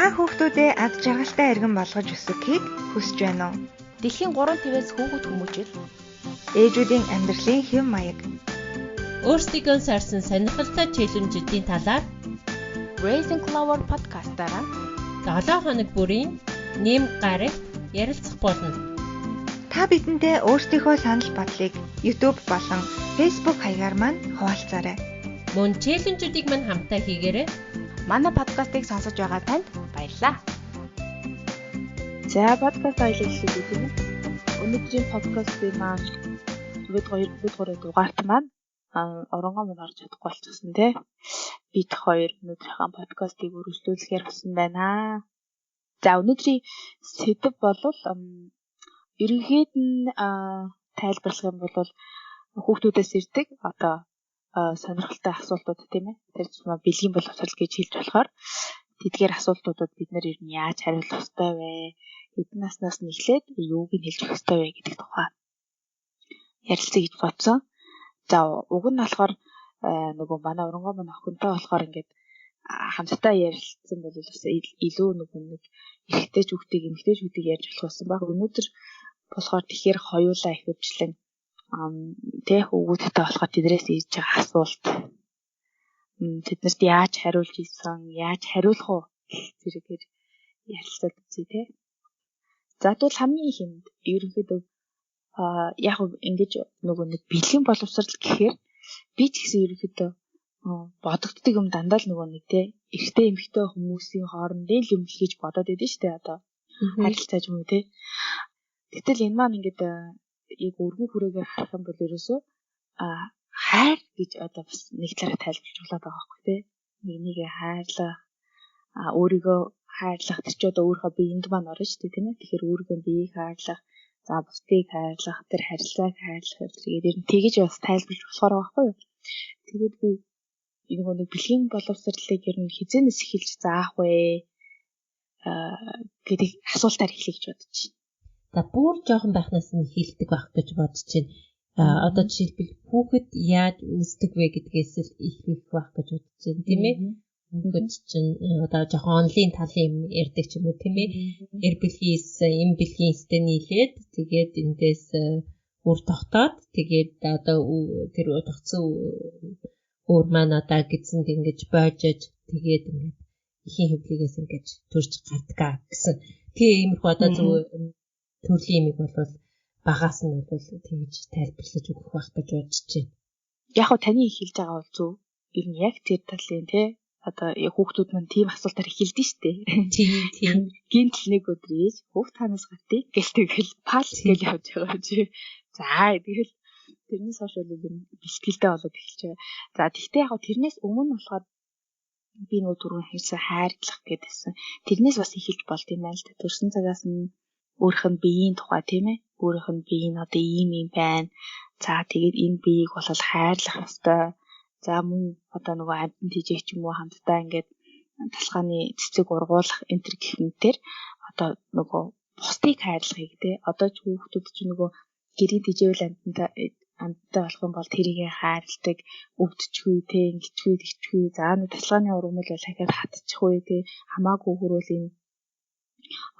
Та хүүхдүүдээ ад жаргалтай иргэн болгож өсгөхийг хүсэж байна уу? Дэлхийн 3 твээс хүүхэд хүмүүжил, Ээжүүдийн амьдралын хэв маяг, Өөрсдийгөө сорьсон сонирхолтой челленжүүдийн талаар Raising Clover podcast-аараа 7 хоног бүрийн нэм гарагт ярилцах болно. Та бидэнтэй өөрсдийнхөө санал бодлыг YouTube болон Facebook хаягаар маань хуваалцаарай. Мөн челленжүүдийг мань хамтдаа хийгээрэй. Манай подкастыг сонсож байгаа танд баярлалаа. За, подкаст аялал эхлүүлээ, тийм ээ. Өнөөдрийн подкастын маань 2 2 3 дугаарт маань оронгоо маань орж чадахгүй болчихсон тий. Бид хоёр өнөөдрийнхөө подкастыг үргэлжлүүлэхээр болсон байна. За, өнөөдрийн сэдэв бол ерөнхийд нь тайлбарлах юм бол хүүхдүүдээс ирдэг одоо сонирхолтой асуултууд, тийм ээ. Тэр зүйн бэлгийн боловсрал гэж хэлж болохоор тэдгээр асуултуудад бид нар ер нь яаж хариулах ёстой вэ? Хэдэн наснаас нь эхлээд юуг нь хэлж өгөх ёстой вэ гэдэг тухай ярилцъя гэж бодсон. За, уг нь болохоор нөгөө манай урангоо манай охинтой болохоор ингээд хамтдаа ярилцсан бол бас илүү нөгөө нэг эрэгтэй хүүхдийг, эмэгтэй хүүхдийг ярьж болох байсан баг. Өнөөдөр болохоор тэгэхээр хоёулаа ихэвчлэн тэ хүүхдүүдтэй болохоор тэднээс ирж байгаа асуулт, тэднэрт яаж хариулж исэн, яаж хариулах уу зэрэгээр ярилцаад үзье те. За, тэгвэл хамгийн ихэнд ерөнхийдөө яг ингэж нөгөө нэг бэлгийн боловсрал гэхээр би ч гэсэн ерөнхийдөө бодогддог юм дандаа л нөгөө нэг те эрэгтэй эмэгтэй хүмүүсийн хоорондын л юм л гэж бодоод байдсан шүү дээ, одоо харилцаа ч юм уу те. Гэтэл энэ маань ингээд яг өргөн хүрээгээр харах юм бол ерөөсөө хайр гэж одоо бас нэг талаараа тайлбарлаж болоод байгаа байхгүй те. Нэг нэгээ хайрлах, өөрийгөө хайрлах, тэр чи одоо өөрийнхөө биеинд маань орно шүү дээ, тийм ээ. Тэгэхээр өөрийгөө биеийг хайрлах, за бусдыг хайрлах, тэр харилцааг хайрлах зэрэг ер нь тэгэж бас тайлбарлаж болохоор байгаа байхгүй юу. Тэгээд би нөгөө нэг бэлгийн боловсролыг ер нь хэзээнээс эхэлж заах вэ гэдэг асуултаар эхлэе гэж бодож байна. За, бүр жоохон байхнаас нь эхэлдэг байх гэж бодож байна. Одоо жишээлбэл хүүхэд яаж үүсдэг вэ гэдгээс л эхлэх байх гэж бодож байна, тийм ээ. Хүүхэд чинь одоо жоохон онлын талын юм ярьдаг ч юм уу, тийм ээ. Эр бэлгийн эс, эм бэлгийн эстэй нийлээд, тэгээд эндээс үр тогтоод, тэгээд одоо тэр тогтсон үр маань одоо гэдсэнд ингэж бойжож, тэгээд ингээд эхийн хэвлэгээс ингэж төрж гардгаа гэсэн. Тэгээ иймэрхүү одоо зөв төрлийн юмыг бол багаас нь бол тэгж тайлбарлаж өгөх байх гэж бодож байна. Яг хөө таны хэлж байгаа бол зөв. Ер нь яг тэр талын те одоо хүүхдүүд маань тийм асуултаар эхэлдэж штэ. Тийм, тийм. Гинтл нэг өдөр ээж "Хүүхд танаас гартыг" гэл тэгэл пал гэл явж байгаа юм чи. За, тэгэл тэрнээс хойш бол ер нь бэлтгэлтэй болоод эхэлж байгаа. За, тэгтээ яг тэрнээс өмнө болохоор би нөгөө түрүүн хэлсэн хайрлах гэдээсэн. Тэрнээс бас эхэлж болд юм байна л да. Төрсөн цагаас нь өөрийнх нь биеийн тухай, тийм ээ. Өөрийнх нь бие нь одоо ийм юм байна. За, тэгээд энэ биеийг бол хайрлах ёстой. За, мөн одоо нөгөө амьтан тэжээх ч юм уу, хамтдаа ингээд талхааны цэцэг ургуулах энэ төр гэх мэтэр одоо нөгөө бусдыг хайрлахыг те. Одоо ч хүүхдүүд чинь нөгөө гэрийн тэжээвэл амьтантай амьттай болох юм бол тэрийг хайрладаг, өвдчихгүй те, ингэчгүй, тэгчихгүй. За, нэг талхааны ургамал бол дахиад хатчихгүй те, хамаагүй хөрөөл энэ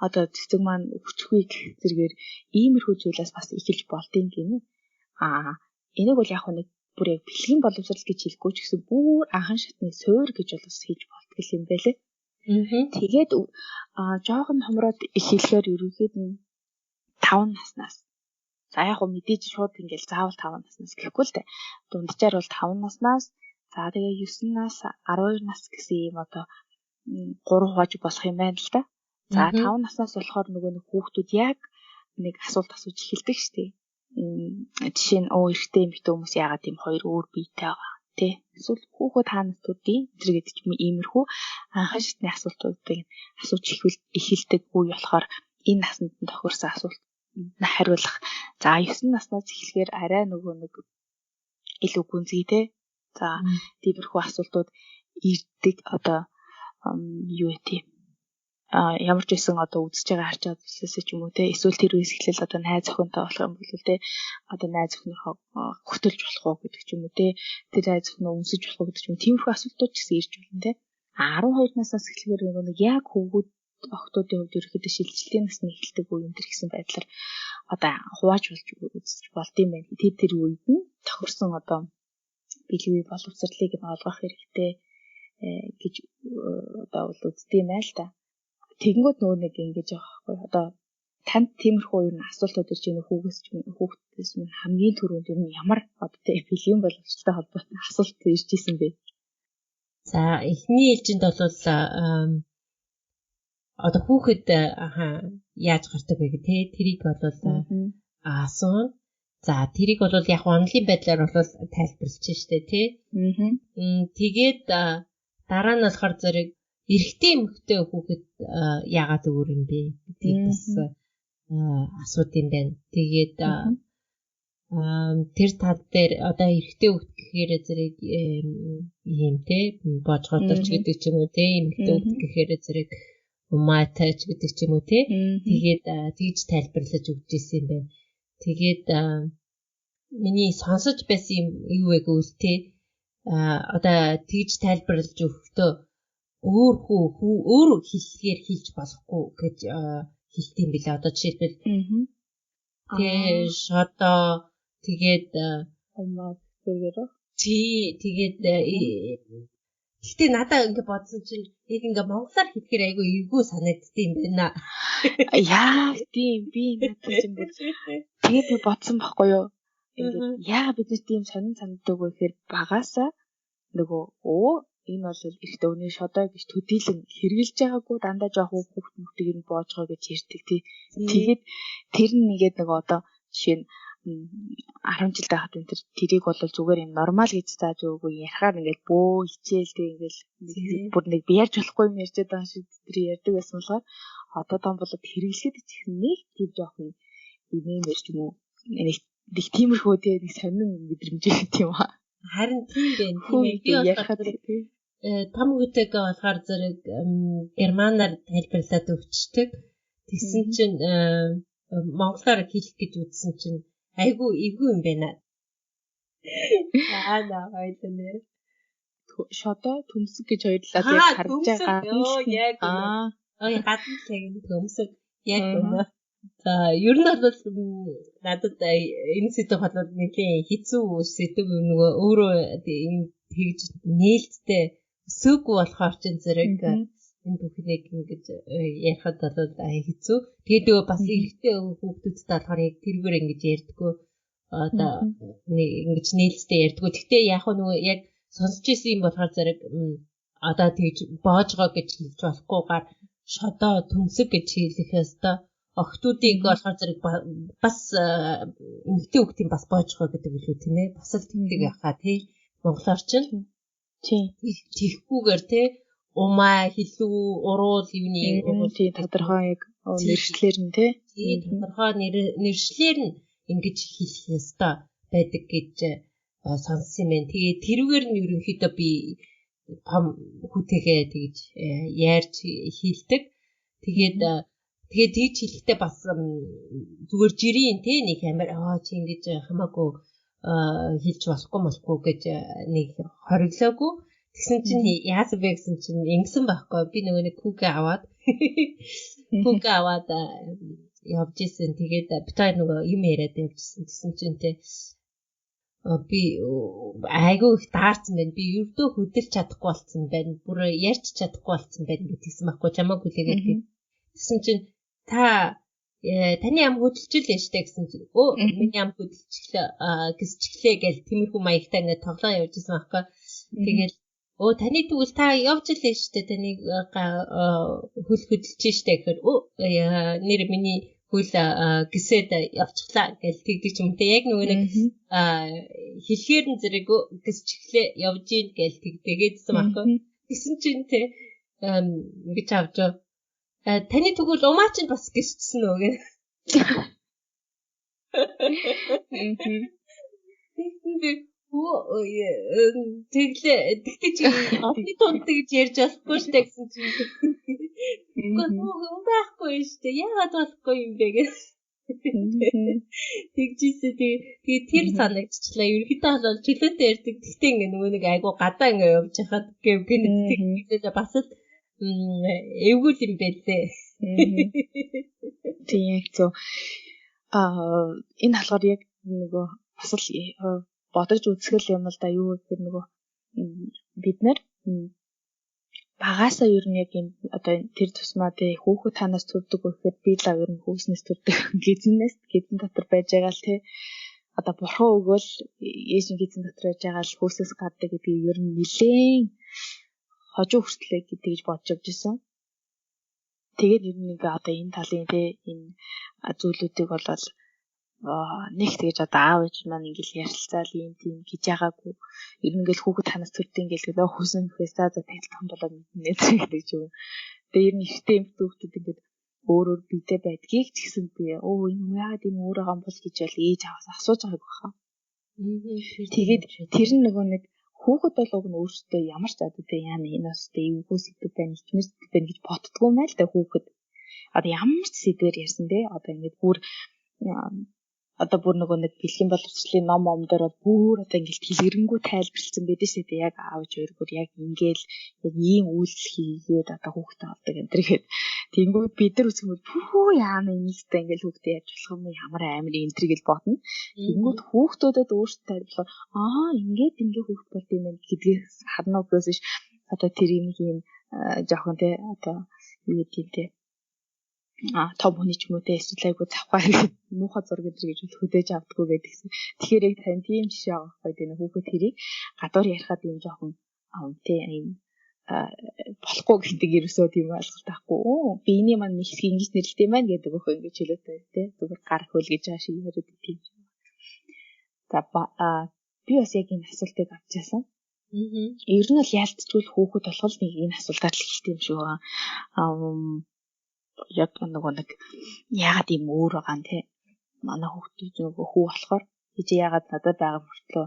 одоо цэцэг маань өвчихгүй зэрэгээр иймэрхүү зүйлээс бас эхэлж болдیں гинэ. Аа, энийг бол яг нэг бүр яг бэлгийн боловсрал гэж хэлэхгүй ч гэсэн бүр анхан шатны суур гэж бол бас хийж болтгол юм байлээ. Тэгээд жоохон томроод эхлэхээр ерөнхийд нь 5 наснаас. За, яг хөө мэдээж шууд ингээл заавал 5 наснаас гэхгүй л дээ. Дунджаар бол 5 наснаас, за тэгээ 9 нас, 12 нас гэсэн ийм одоо 3 хувааж болох юм байна л да. За, 5 наснаас болохоор нөгөө нэг хүүхдүүд яг нэг асуулт асууж эхэлдэг шүү дээ. Жишээ нь эрэгтэй эмэгтэй хүмүүс яагаад ийм хоёр өөр биетэй байгаа те. Эсвэл хүүхүүд хаанаас төрдий тэр гэдэг ч юм, иймэрхүү анхан шатны асуултуудыг асууж эхэлдэг үе болохоор энэ насанд нь тохирсон асуулт хариулах. За, 9 наснаас эхлэхээр арай нөгөө нэг илүү гүнзгий те. За, тиймэрхүү асуултууд ирдэг, одоо юу вэ тийм ямар ч байсан одоо үзэж байгаа, харж байгаа зүйлсээс ч юм уу те, эсвэл тэр үеэс эхлээл одоо найз охинтой болох юм бол те, одоо найз охиныхоо хөтөлж болох уу гэдэг ч юм уу те, тэр найз охиноо өмсөж болох уу гэдэг ч юм уу, тиймэрхүү асуултууд ч гэсэн ирж байна те. 12 наснаас эхлэхээр нөгөө нэг яг хүүгүүд охтуудын хувьд ерөөхдөө шилжилтийн насны эхэлдэг үе энэ төр гэсэн байдлаар одоо хувааж болж үзэж болд юм байна. Тэр үед нь тохирсон одоо бэлгийн боловсролыг нь олгох хэрэгтэй гэж одоо бол үздэг юм байна л да. Тэгэнгүүт нөгөө нэг ингэж байгаа байхгүй одоо танд тиймэрхүү ер нь асуултууд ирж байгаа хүүгээс ч хүүхдээс минь хамгийн түрүүнд ер нь ямар одоо тийм бэлгийн боловсролтой холбоотой асуулт ирж исэн бэ? За эхний ээлжинд бол одоо хүүхэд яаж гардаг вэ гэх те тэрийг бол асууна. За тэрийг бол яг онлайн байдлаар бол тайлбарлаж штэ тий. Тэгээд дараа нь болохоор зэрэг эрэгтэй эмэгтэй хүүхэд яагаад өөр юм бэ гэдгийг бас асууд юм байна. Тэгээд тэр тал дээр одоо эрэгтэй хүүхэд гэхээр зэрэг ийм те боожгоодорч гэдэг ч юм уу те эмэгтэй хүүхэд гэхээр зэрэг умаатай ч гэдэг ч юм уу те. Тэгээд тэгж тайлбарлаж өгч ирсэн юм байна. Тэгээд миний сонсож байсан юм юу вэ гэвэл те одоо тэгж тайлбарлаж өгөхдөө өөр хүү өөр хэллэгээр хэлж болохгүй гэж хэлт юм билээ. Одоо жишээлбэл тэ шодоо тэгээд умаа зэрэгээр тий тэгээд гэхдээ надаа ингэ бодсон чинь яг ингээ монголоор хэлэхээр айгүй эвгүй санагддсан юм байна. Яа тийм би надад чинь тэгээд би бодсон байхгүй юу? Ингээд яа бид нар тийм сонин санагддаг вэ гэхээр багаасаа нөгөө энэ бол эрэгтэй өвний шодой гэж төдийлөн хэрэгжилж байгаагүй дандаа жоох хүүхд мөхтийг ер нь боожгоо гэж ярьдаг тий. Тэгээд тэр нь нэгээд нөгөө одоо жишээ нь 10 жил байхад энэ тэрийг бол зүгээр юм нормал гэж зааж өгөөгүй ярихаар ингээл бөө хичээл тэг ингээл бүр нэг би ярьж болохгүй юм ярьж байгаа шиг тэр ярьдаг байсан болохоор одоо том болоод хэрэглэхэд ч их нэг тийм жоох юм имээр ч юм уу нэг тиймэрхүү тий нэг сонин мэдрэмж тийм аа. Харин тийм байх. Тийм ээ. Би ярихад том хүүтэйгээ болохоор зэрэг германаар тайлбарлаад өгчдөг. Тэгсэн чинь монголоор хэлэх гэж үзсэн чинь айгүй эвгүй юм байна. Аа наа хоёлаа нэр. Шодоо төмсөг гэж хоёр талаас яг харж байгаа. Йоо яг. Аа гадна л яг төмсөг яг үнэ. За ер нь бол надад энэ сэдв бол нэлийн хэцүү сэдв нөгөө өөрөө энэ тэгж нээлттэй өсөөгүй болохоор чинь зэрэг энэ бүхнийг ингэж ярихад бол хэцүү. Тэгээд нөгөө бас эрэгтэй хүүхдүүдтэй болохоор яг тэргээр ингэж ярьдгүү. Одоо ингэж нээлттэй ярьдгүү. Гэхдээ яг нөгөө яг сонсч ирсэн юм болохоор зэрэг одоо тэгж боожгоо гэж хэлж болохгүйгээр шодоо төмсөг гэж хэлэх ёстой. Охтуудыг болохоор зэрэг бас эмэгтэй хүүхдийн бас боожгоо гэдэг үлээ тийм ээ. Бас л тэгдэг яхаа тий. Монголоор чинь тий. Тэгхгүйгээр тий умаа хилүү уруул юуны тий тодорхой яг нэршлэр нь тий. Тий тодорхой нэршлэр нь ингэж хэлэх ёстой байдаг гэж сонссон юм байна. Тэгээ тэрүүгээр нь ерөнхийдөө би том хүүтэйгээ тэгж ярьж хэлдэг. Тэгээд тэгээ тэгж хэлэхдээ бас зүгээр жирийн тий нэг амар чи ингэж хамаагүй хэлж болохгүй гэж нэг хориглоогүй. Тэгсэн чинь яасан бэ гэсэн чинь ингэсэн байхгүй. Би нөгөө нэг хүүгээ аваад явж исэн. Тэгээд бид хоёр нөгөө юм яриад явжсэн. Тэгсэн чинь те би айгүй их даарсан байна. Би ердөө хөдөлж чадахгүй болцсон байна. Бүр ярьж чадахгүй болцсон байна гэдгийгсэн байхгүй. Чамайг хүлээгээд би. Тэгсэн чинь та таны ам хөдөлж л штэ гэсэн чинь миний ам хөдөлчихлээ гэсчихлээ гэл тиймэрхүү маягтай ингээд тоглоом явж исэн байхгүй. Тэгэл таны тэгвэл та явж л штэ таныг хөл хөдөлж штэ гэхээр нэр миний хөл гисээд явчихлаа гэл тэгдэг юм те яг нөгөө нэг хэлэхээр нь зэрэг гисчихлээ явж ийн гэл тэгдэгээдсэн байхгүй. Тэгсэн чинь те ингэж авч таны тэгвэл умаа чинь бас гисчихсэн үү гэх. Тэгсэн би тэглээ тэгтээ чи одны тунд тэгж ярьж болохгүй штэ гэсэн чинь үгүй байхгүй штэ яагаад болохгүй юм бэ гэх. Тэгжээсээ тэгээ тэр санагдчихлаа. Ерөнхийдөө бол чөлөөтэй ярьдаг. Тэгтээ ингээ нөгөө нэг айгу гадаа ингээ явж хахад гэв гэнэ тэгжээ бас л Эвгүй юм байлээ. Тийм яг зөв. Энэ болохоор яг нөгөө бас л бодож үзэх юм л да, юу гэхээр нөгөө бид нар багасаа ер нь яг юм одоо тэр тусмаа тий хүүхэд танаас төрдөг гэхээр би л ер нь хүүснээс төрдөг гизэнээс гизэн дотор байж байгаа л тий одоо бурхан өгөөл ээж нь гизэн дотор байж байгаа л хүүсээс гардаг гэдгийг ер нь нилээн хожуу хүртлээ гэдгийг бодож явж исэн. Тэгээд ер нь ингээ одоо энэ талын тий энэ зүйлүүдийг болол нэг тэгэж одоо аав ээж маань ингээл ярилцаал ийм тийм гэж ягаагүй. Ер нь ингээл хүүхэд танаас төрдөг ингээл нөө хүсэн гэхээс за за тэгэл том болоод мэднэ гэдэг ч юм. Тэгээ ер нь ихтэй эмэгтэй хүүхдүүд ингээд өөр өөр биедээ байдгийг ч гэсэн би энэ яагаад ийм өөр байгаа юм бол гэж бол ээж аваас асууж байгааг баха. Тэгээд тэр нь нөгөө нэг хүүхэд бол уг нь өөрсдөө ямар ч одоо тэ яана энэ бас тэ эвгүй сэдв байна, ичмэр сэдв байна гэж боддгоо юм аа л да хүүхэд. Одоо ямар ч сэдвэр ярьсан те одоо ингээд бүр одоо бүр нөгөө нэг бэлгийн боловсролын ном ом дээр бол бүр одоо ингээл дэлгэрэнгүй тайлбарлсан байдаг шүү дээ. Яг аав ээж хоёр бүр яг ингээл яг ийм үйлдэл хийгээд одоо хүүхдээ авдаг энэ төр гээд. Тэнгүүд бид нар үзэх юм бол пүү яана энэстэй ингээл хүүхдээ яаж болох юм ямар амар энэ төр гэж бодно. Тэнгүүд хүүхдүүдэд өөрсдөө тайлбарлахаар аа ингээд ингээ хүүхд болд юм байна гэдгээс харна угаас биш одоо тэр юм ийм жоохон те одоо юу гэдэг юм те том хүний ч юм уу те эсвэл айгу завхаа муухай зураг энэ гэж хөдөөж авдггүй гэдгийгсэн. Тэгэхээр яг тань тийм жишээ байгаа байхгүй тийм хүүхэд тэрийг гадуур ярихад юм жоохон те ийм болохгүй гэдэг ерөөсөө тийм ойлголт авахгүй. Биений маань нэг хэсгийг ингэж нэрлэдэг юм байна гэдэг өхөө ингэж хэлээтэй те зүгээр гар хөл гэж байгаа шиг яриад тийм. За би бас яг энэ асуултыг авч яасан. Ер нь бол яалтчгүй хүүхэд болох л нэг энэ асуултаар л хэлдэг юм шиг байгаа. Яг нөгөө нэг яагаад ийм өөр байгаа юм те манай хүүхдүүд нөгөө хүү болохоор тийч яагаад надад байгаа мөртлөө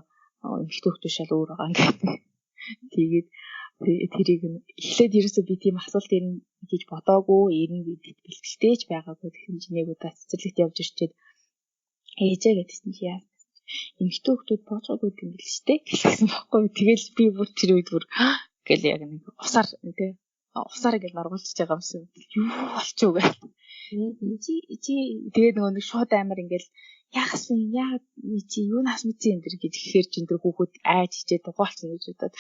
эмэгтэй хүүхдүүд шал өөр байгаа юм гэдэг. Тэгээд тэрийг эхлээд ерөөсөө би тийм асуулт ирнэ гэж бодоогүй, ирнэ гэдэгт бэлтгэлтэй ч байгаагүй. Тэгсэн чинь нэг удаа цэцэрлэгт явж ирчээд ээжээ гэдсэн чи яа эмэгтэй хүүхдүүд боожгоогүй юм бэл ч те гэсэн байхгүй. Тэгэл би бүр тэр үед бүр гэл яг нэг усаар те усаар ингээл норгуулчихж байгаа юм шиг юу болчих вэ гэх. Чи тэгээд нөгөө нэг шууд амар ингээл яасан яагаад чи юунаас мэдсэн юм дэр гэж ихээр чин тэр хүүхэд айж хичээ дугаалцсан гэж бодоод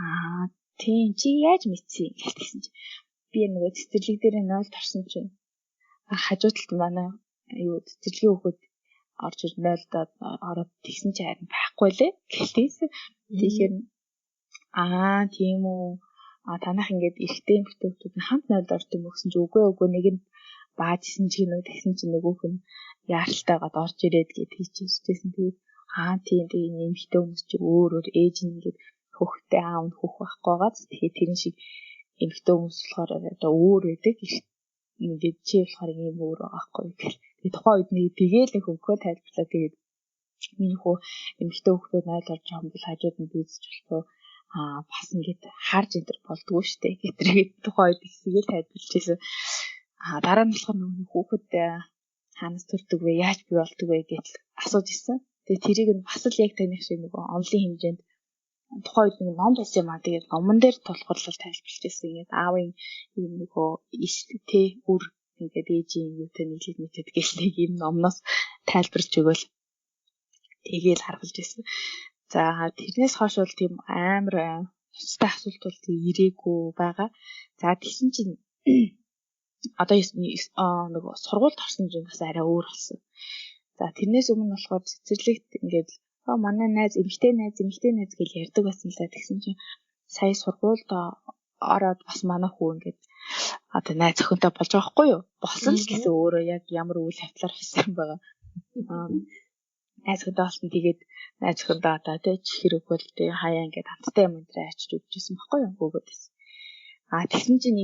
аа тийм чи яаж мэдсэн гэж тэгсэн чи би нөгөө цэцэрлэг дээр 0 орсон чинь хажуу талд манай юу цэцэрлэгийн хүүхэд орж ир 0-дод ороод тэгсэн чи харин байхгүй лээ гэлтээсэн. Тэгэхээр аа тийм үү танах ингээд эрэгтэй эмэгтэй хүмүүс нь хамт 0-д орд юм гэсэн чи үгүй нэг нь баажсэн ч гинүү тэгсэн чи нөгөөх нь яаралтайгаад орж ирээд гэд хийчихсэн. Тэгээд аа тийм тийм эмэгтэй хүмүүс чи өөр өөр ээж нь ингээд хөхтэй аав нь хөх байхгүй байгааз тэгэхээр тэрэн шиг эмэгтэй хүмүүс болохоор одоо өөр байдаг. Ингээд чи болохоор ийм өөр байгаа байхгүй гэл. Тэгээд тухайн үед нэг тэгээл нэг хөнгөө тайлбарлаа. Тэгээд миний хүү эмэгтэй хүүхдүүд 0 орж байгаа юм бол хажууд нь бийзэж болохгүй бас ингээд харж энэ төр болдгоо штэ гэтэргээд тухайн үед хэсгээл тайлбарлаж байсан. Дараа нь болохоор нөгөө хүүхэд хаанаас төрдөг вэ? Яаж бий болдог вэ гэж асууж ирсэн. Тэгээ тэрийг нь бас л яг таних шиг нөгөө онлын хэмжээнд тухайн үед нэг ном байсан юм аа. Тэгээд номон дээр тулгуурлал тайлбарлаж байсан. Ингээд аавын ийм нөгөө иш тэ үр ингээд ээжийн юутай нийлээд мэтэд гэл нэг ийм номноос тайлбарлаж өгөөл тэгээл харгалж байсан. За тэрнээс хойш бол тийм амар ноцтой асуулт бол ирээгүй байгаа. За тэгсэн чинь одоо нөгөө сургуульд орсон чинь бас арай өөр болсон. За тэрнээс өмнө болохоор цэцэрлэгт ингээд манай найз эмэгтэй найз гэж ярьдаг байсан л да. Тэгсэн чинь сая сургуульд ороод бас манай хүү ингээд одоо найз охинтой болж байгаа байхгүй юу? Болсон л гэсэн өөрөө яг ямар үйл явдлаар болсон юм байгаа. Найз охинтой болсон. Тэгээд найз охиндоо одоо тий чихэр өгвөл тий хаяа ингээд хамттай юм энэ ачиж өгчээсэн байхгүй юу? Өгөөд байсан. Тэгсэн чинь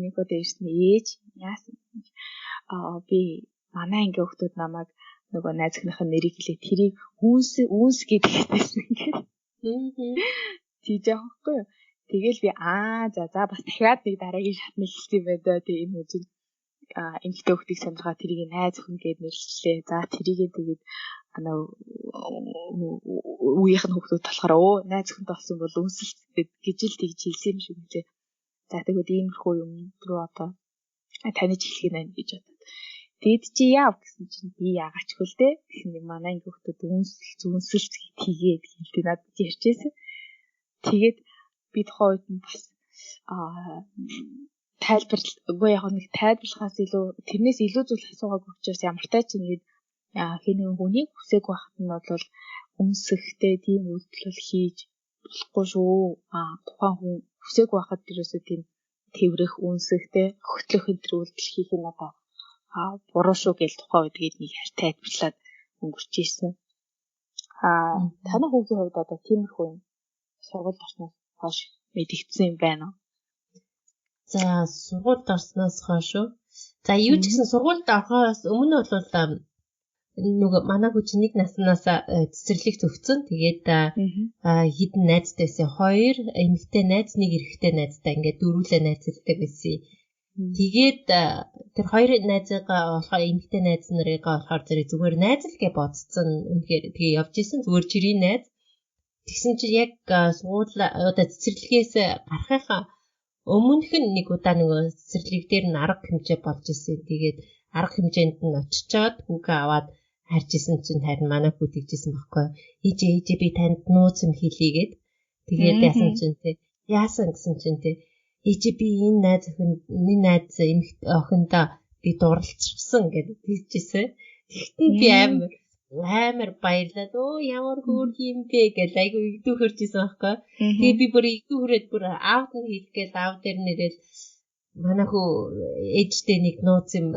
нэг удаа ирсэн ээж яасан би манай ангийн хүүхдүүд намайг нөгөө найз охиныхоо нэрийг хэлээ тэрийг үнс гэдэг хэлсэн ингээд. Тийж байгаа байхгүй юу? Тэгэл би за бас дахиад нэг дараагийн шатны хэлсэн юм байна да. Тэгээ энэ хүн эмэгтэй хүүхдийг сонирхоо тэрийг найз охин гээд нэрлэлээ. За тэрийгээ тэгээд үеийнх нь хүүхдүүд болохоор найз охинтой болсон бол үнсэлт гэж л тэгж хэлсэн юм шиг үлээ. За тэгвэл иймэрхүү юм руу одоо таних эхлэх нь байна гэж бодоод. Тэгэд чи яав гэсэн чинь би яагач хөл дээ. Тэгсэн чинь манай анги хүмүүс үнсэл зүнсэл тийгээд хэлдэг надад ярьжсэн. Тэгээд би тухайн үед нь бас тайлбарлал үгүй яг нэг тайлбарлахаас илүү тэрнээс илүү зүйл асуугаагүй учраас ямартай ч ингэж хэн нэгэн хүнийг хүсээгүй байхад нь бол үнсэхтэй тийм үйлдэл бол хийж болохгүй шүү. Тухайн хүн хүсээгүй байхад тэрөөсөө тийм тэврэх, үнсэхтэй хөтлөх энэ төр үйлдэл хийх нь одоо буруу шүү гэж тухайн үед тэгээд нэг тайлбарлаад өнгөрч ирсэн. Таны хүүгийн хувьд одоо тиймэрхүү юм сургуульд орсноос хойш мэдэгдсэн юм байна уу? За, сургуульд орсноос хойш үү? За, юу ч гэсэн сургуульд орохоос өмнө бол нөгөө манай хүү чинь нэг наснаас цэцэрлэг төгссөн. Тэгээд хэдэн найзтай байсан. 2 эмэгтэй найз, нэг эрэгтэй найзтай ингээд дөрвөлээ найзалдаг байсан. Тэгээд тэр хоёр найзыгаа болохоор эмэгтэй найз нарыгаа болохоор зэрэг зүгээр найз л гэж бодсон. Үнэхээр тэгээ явж исэн зүгээр чирийн найз. Тэгсэн чинь яг сургууль одоо цэцэрлэгээс гарахынхаа өмнөх нь нэг удаа нөгөө цэцэрлэг дээр нь арга хэмжээ болж исэн. Тэгээд арга хэмжээнд нь очичоод хүүгээ аваад харж исэн чинь харин манай хүү тэгжсэн байхгүй. Ээжээ ээжээ би танд нууц юм хэлийгээд. Тэгээд яасан чинь те яасан гэсэн чинь те ээжээ би энэ найз охин энэ найз эмэгтэй охиндоо би дурлалчихсан гэдэг тэгжсэн. Тэгтэн би амар баярлаад өө ямар хөөрх юм бэ гэж айгүй игдүүхэрч исэн байхгүй. Тэгээ би бүр игдүүхрээд бүр аавд нь хэлэх гээл аав дээр нэрэл манай хүү ээжтэй нэг нууц юм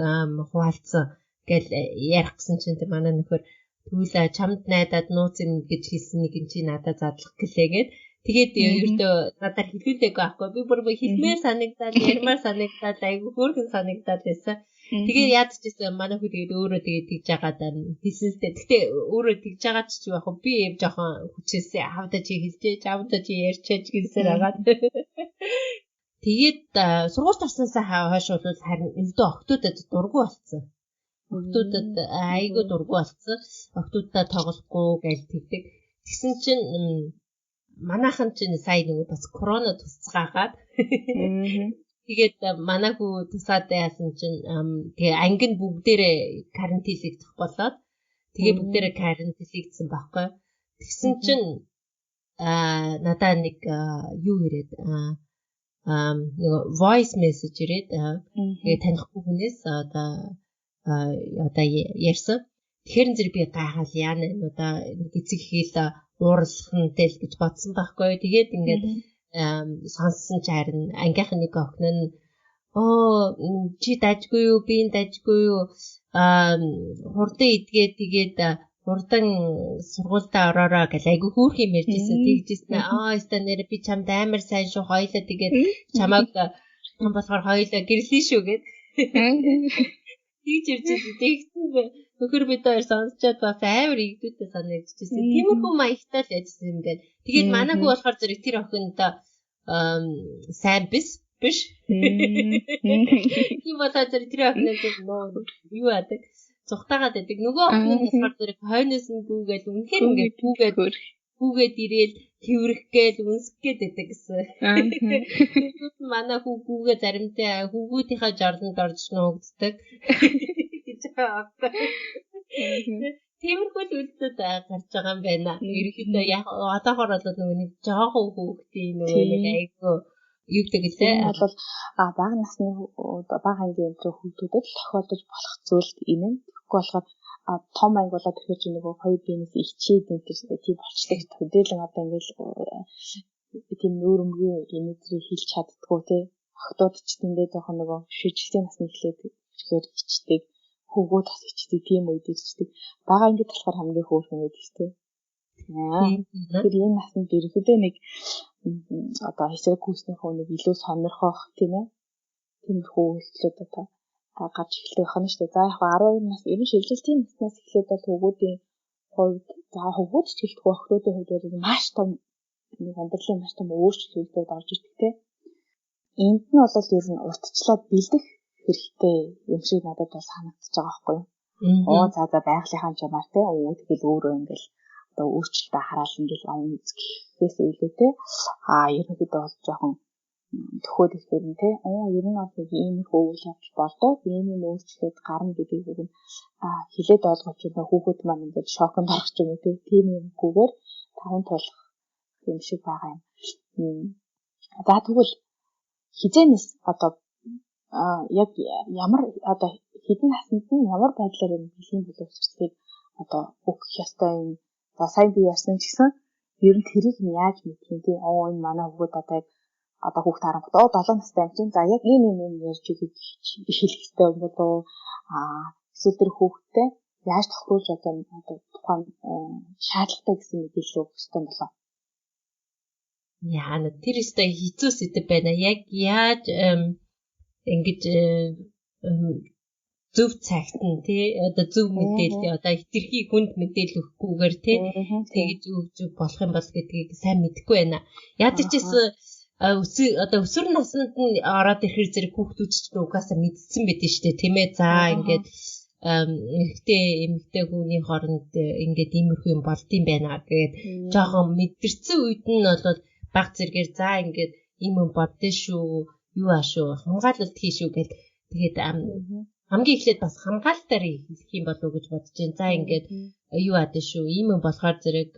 хуваалцсан гэл ярих гэсэн чинь тэ манай нөхөр тэгвэл чамд найдаад нууц юм гэж хэлсэн нэг юм чи надад задлах гэлээ гэд. Тэгээд ердөө надаар хэлүүлээгүй аахгүй. Би бүр хэлмээр санагдаад, ярмаар санагдаад, айгүй хөөрхөн санагдаад байсан. Тэгээ яад ч гэсэн манай хүү тэгээд өөрөө тэгээд тэгж жагаад хэлсэн л дээ. Гэтэ өөрөө тэгж жагаад ч юу ах вэ? Би юм жоохон хүчээсээ аавдаа чи хэлжээж, аавдаа чи ярьчээж гэсээр агаад. Тэгээд сургуульд орсноосаа хойш бол харин ердөө охтуудад дургу болцсон. Охтуудад айгүй дургу болцсон. Охтуудаа тоглохгүй гэж тэгдэг. Тэгсэн чинь манайхан чинь сая нөгөө бас корона тусцгаагаад тэгээд манай хүү тусаад яасан чинь тэгээ анги нь бүгдээрээ карантинлэгдэх болоод тэгээ бүгдээрээ карантинлэгдсэн байхгүй. Тэгсэн чинь надаа нэг юу ирээд нөгөө voice message ирээд тэгээ танихгүй хүнээс одоо ярьсан. Тэгэхээр зэрэг би гайхал яана одоо нэг эцэг ихээл уурлах нь тэл гэж бодсон байхгүй. Тэгээд ингээд сонссон ч харин ангийнх нь нэг охин нь чи дажгүй юу, би энэ дажгүй юу, хурдан идгээд тэгээд хурдан сургуульдаа ороорой гэл айгүй хөөрх юм ярьжсэн. Тэгжсэн. Өста нэр би чамд амар сайн шүү хоёлаа тэгээд чамайг том болохоор хоёлаа гэрлээ шүү гэд. Тэгж ярьжсэн. Тэгсэн нөхөр бид хоёр сонсчоод бас амар игдүүтэй санагдчихсэн. Тиймэрхүү маягтай л яжсан юм байна. Тэгээд манай хүү болохоор зэрэг тэр охиндоо сайн биш. Тийм болоо зэрэг тэр охиноо юу яадаг? Зүхтаагаад байдаг. Нөгөө охин нь болохоор зэрэг хойноос нь гүүгээл үнэхээр ингээд гүүгээд ирээл тэрвэрх гээл үнсэх гээд байдаг гэсэн. Тэгээд манай хүү гүүгээ заримдаа хүүгүүдийнхээ жорлонд орж нуугддаг гэж байгаа байхгүй. Тиймэрхүү л үйлдэлүүд гарч байгаа юм байна. Ерөнхийдөө яг одоохор бол нөгөө нэг жоохон хүүхдийн нөгөө нэг айгүй юу гэдэг лээ. Энэ бол бага насны бага ангийн энэ хүүхдүүдэд тохиолдож болох зүйл энэ нь. Тэгэхгүй болохоор том анги болоод ирэхээр чи нөгөө хоёр биенээс ичээд энэ тийм болчдаг. Төдийлөн одоо ингээл тийм нүүрэмгийн энэ зэрэг хэлж чаддггүй те. Охтууд ч тэндээ жоохон нөгөө шижигтэй насны эхлээд ирэхээр ичдэг. Хөвгүүд бас ичдэг, тийм үед ичдэг. Бага ангид болохоор хамгийн хөөрхөн байдаг те. Тэгэхээр энэ наснд ерөнхийдөө нэг одоо эсрэг гүйснийхөө нэг илүү сонирхох тийм ээ. Тиймэрхүү үйлдэлүүд одоо гарч эхэлдэг байна шүү дээ. За яг 12 нас ер нь шилжилтийн наснаас эхлээд бол хөвгүүдийн хувьд за хөвгүүд ч гэлтгүй охидуудын хувьд бол маш том нэг амьдралын маш том өөрчлөлтүүд орж ирдэг те. Энд нь бол ер нь уртчлаад бэлдэх хэрэгтэй юм шиг надад бол санагдчихж байгаа байхгүй юу? Оо за за байгалийнхаа чамаар те. Өө тэгэл өөрөө ингээл одоо өөрчлөлтөө хараал ингээл он гэхээс илүү те. А ерөнхийдөө бол жоохон төхөөд ирэхээр нь те ер нь бол нэг иймэрхүү үйл явдал болдоо, ийм юм өөрчлөлт гарна гэдгийг үг нь хилээд ойлгож байна. Хүүхэд маань ингээд шоконд орох ч юм уу те, тийм юмгүйгээр таван тулах юм шиг байгаа юм. За тэгвэл хизээнээс одоо яг ямар одоо хэдэн наснд нь ямар байдлаар энэ бэлгийн боловсролыг одоо өгөх ёстой юм. За сайн би ярьсан ч гэсэн ер нь тэрийг нь яаж мэдэх юм те. Энэ манай хүүхэд одоо яг одоо хүүхд харангуут 7 настай юм чинь. За яг ийм юм юм ярьж өгөх хэлэх ёстой юм болов уу? Эсвэл тэр хүүхэдтэй яаж тохируулж одоо тухайн шаардлагатай гэсэн мэдээлэл өгөх ёстой юм болов уу? Яана тэр өстой хэцүү сэдэв байна. Яг яаж ингэж зөв цагт нь тий одоо зөв мэдээлэл одоо хэтэрхий хүнд мэдээлэл өгөхгүйгээр тий тэгж өгч болох юм бол гэдгийг сайн мэдэхгүй байна. Яадаг ч гэсэн одоо өсвөр наснд нь ороод ирэхэр зэрэг хүүхдүүд ч угаасаа мэдсэн байдэн шүү дээ, тийм ээ. За ингээд эрэгтэй эмэгтэй хүний хооронд ингээд иймэрхүү юм болдсон байна гээд жоохон мэдэрсэн үед нь бол баг зэрэгээр за ингээд ийм юм боддоо шүү, юу аа шүү, хамгаалалт хий шүү гэл тэгээд хамгийн эхлээд бас хамгаалтаар хэлэх юм болов уу гэж бодож байна. За ингээд юу аа шүү, ийм юм болохоор зэрэг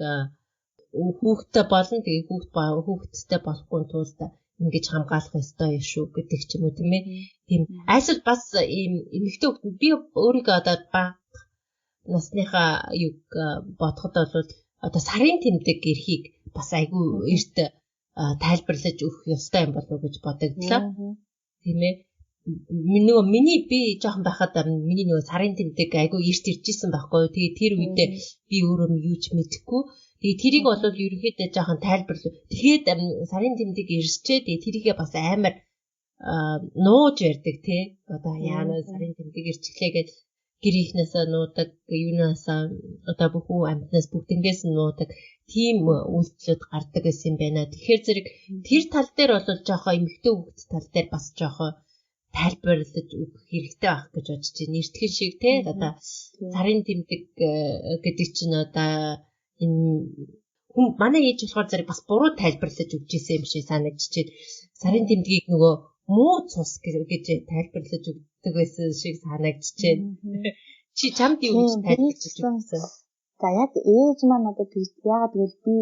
хүүхдтэй болно, тэгээ хүүхдтэй болохгүй тулд ингэж хамгаалах ёстой шүү гэдэг ч юм уу, тийм ээ. Тийм айсвал бас ийм эмэгтэй хүүхд би өөрийгөө одоо бага насныхаа юг бодоход бол одоо сарын тэмдэг эрхийг бас айгүй эрт тайлбарлаж өгөх ёстой юм болов уу гэж бодогдлоо. Тийм ээ. Нөгөө миний би жоохон байхад миний нөгөө сарын тэмдэг айгүй эрт ирж исэн байхгүй юу. Тэгээ тэр үедээ би өөрөө юу ч мэдэхгүй. Тэгээ тэрийг бол ерөнхийдөө жоохон тайлбарлав. Тэгээд сарын тэмдэг ирсчээ. Тэгээ тэрийгээ бас амар нууж ярьдаг тий. Одоо яана сарын тэмдэг ирчихлээ гэж гэрийнхнээсээ нуудаг, юунаасаа одоо бүх үү амьтнаас бүгднгээс нь нуудаг тийм үйлдэлүүд гардаг байсан юм байна. Тэгэхээр зэрэг тэр тал дээр бол жоохон эмэгтэй хүүхд тал дээр бас жоохон тайлбарлаж өгөх хэрэгтэй байх гэж бодож байна. Эртхэн шиг тий одоо сарын тэмдэг гэдэг чинь одоо энэ хүн манай ээж болохоор зэрэг бас буруу тайлбарлаж өгч исэн юм шиг санагдчихэв. Сарын тэмдгийг нөгөө муу цус гэж тайлбарлаж өгдөг байсан шиг санагдчихэв. Чи чамд юу гэж тайлбарлаж өгсөн? За яг ээж маань одоо тэр яагаад гэвэл би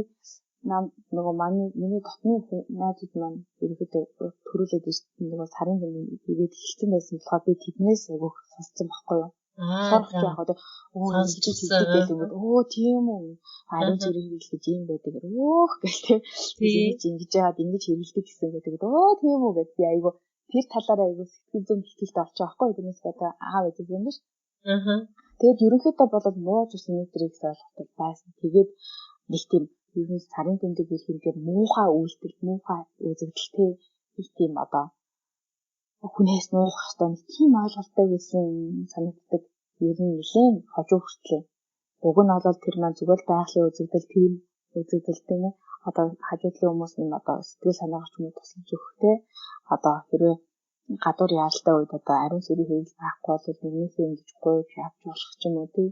нөгөө миний дотны найзууд маань ерөөхдөө төрүүлээд нөгөө сарын тэмдэг хийгээд эхэлсэн байсан болохоор би тэднээс айгүйх сонссон байхгүй юу? Сурах яг одоо сонсч хийдэг гэх юм уу? Тийм үү? Ариун зүрийн хэрэглэл гэж юм байдаг. Өөх гэл тэ. Ингэж ингэж яагаад ингэж хэрэглэдэг гэсэн гэдэг. Тийм үү гэд би айгүй тэр талаараа айгүй сэтгэл зүйн бэлтгэлтэй болчих واخгүй. Тэрнээс одоо аав ээж юм биш. Аа. Тэгээд ерөнхийдөө бол муу зүс нэтрийг ойлголт байсан. Тэгээд нэг тийм ер нь сарын тэмдэг ирэх юм дээр муухай үйлдэл, муухай үзэгдэлтэй нэг тийм одоо хүнээс нуух хэрэгтэй нэг тийм ойлголттой байсан санагддаг. Ер нь нэлээд хожуу хүртлээ. Уг нь бол тэр маань зүгээр л байгалийн үзэгдэл, тийм үзэгдэл тийм ээ. Одоо хажуудлын хүмүүс нь одоо сэтгэл санаагаар ч юм уу тусалж өгөх те. Одоо хэрвээ гадуур яаралтай үед одоо ариун сүрийн хэрэгэл байхгүй бол нэгнээсээ ингэж гуйж явж болох ч юм уу тий.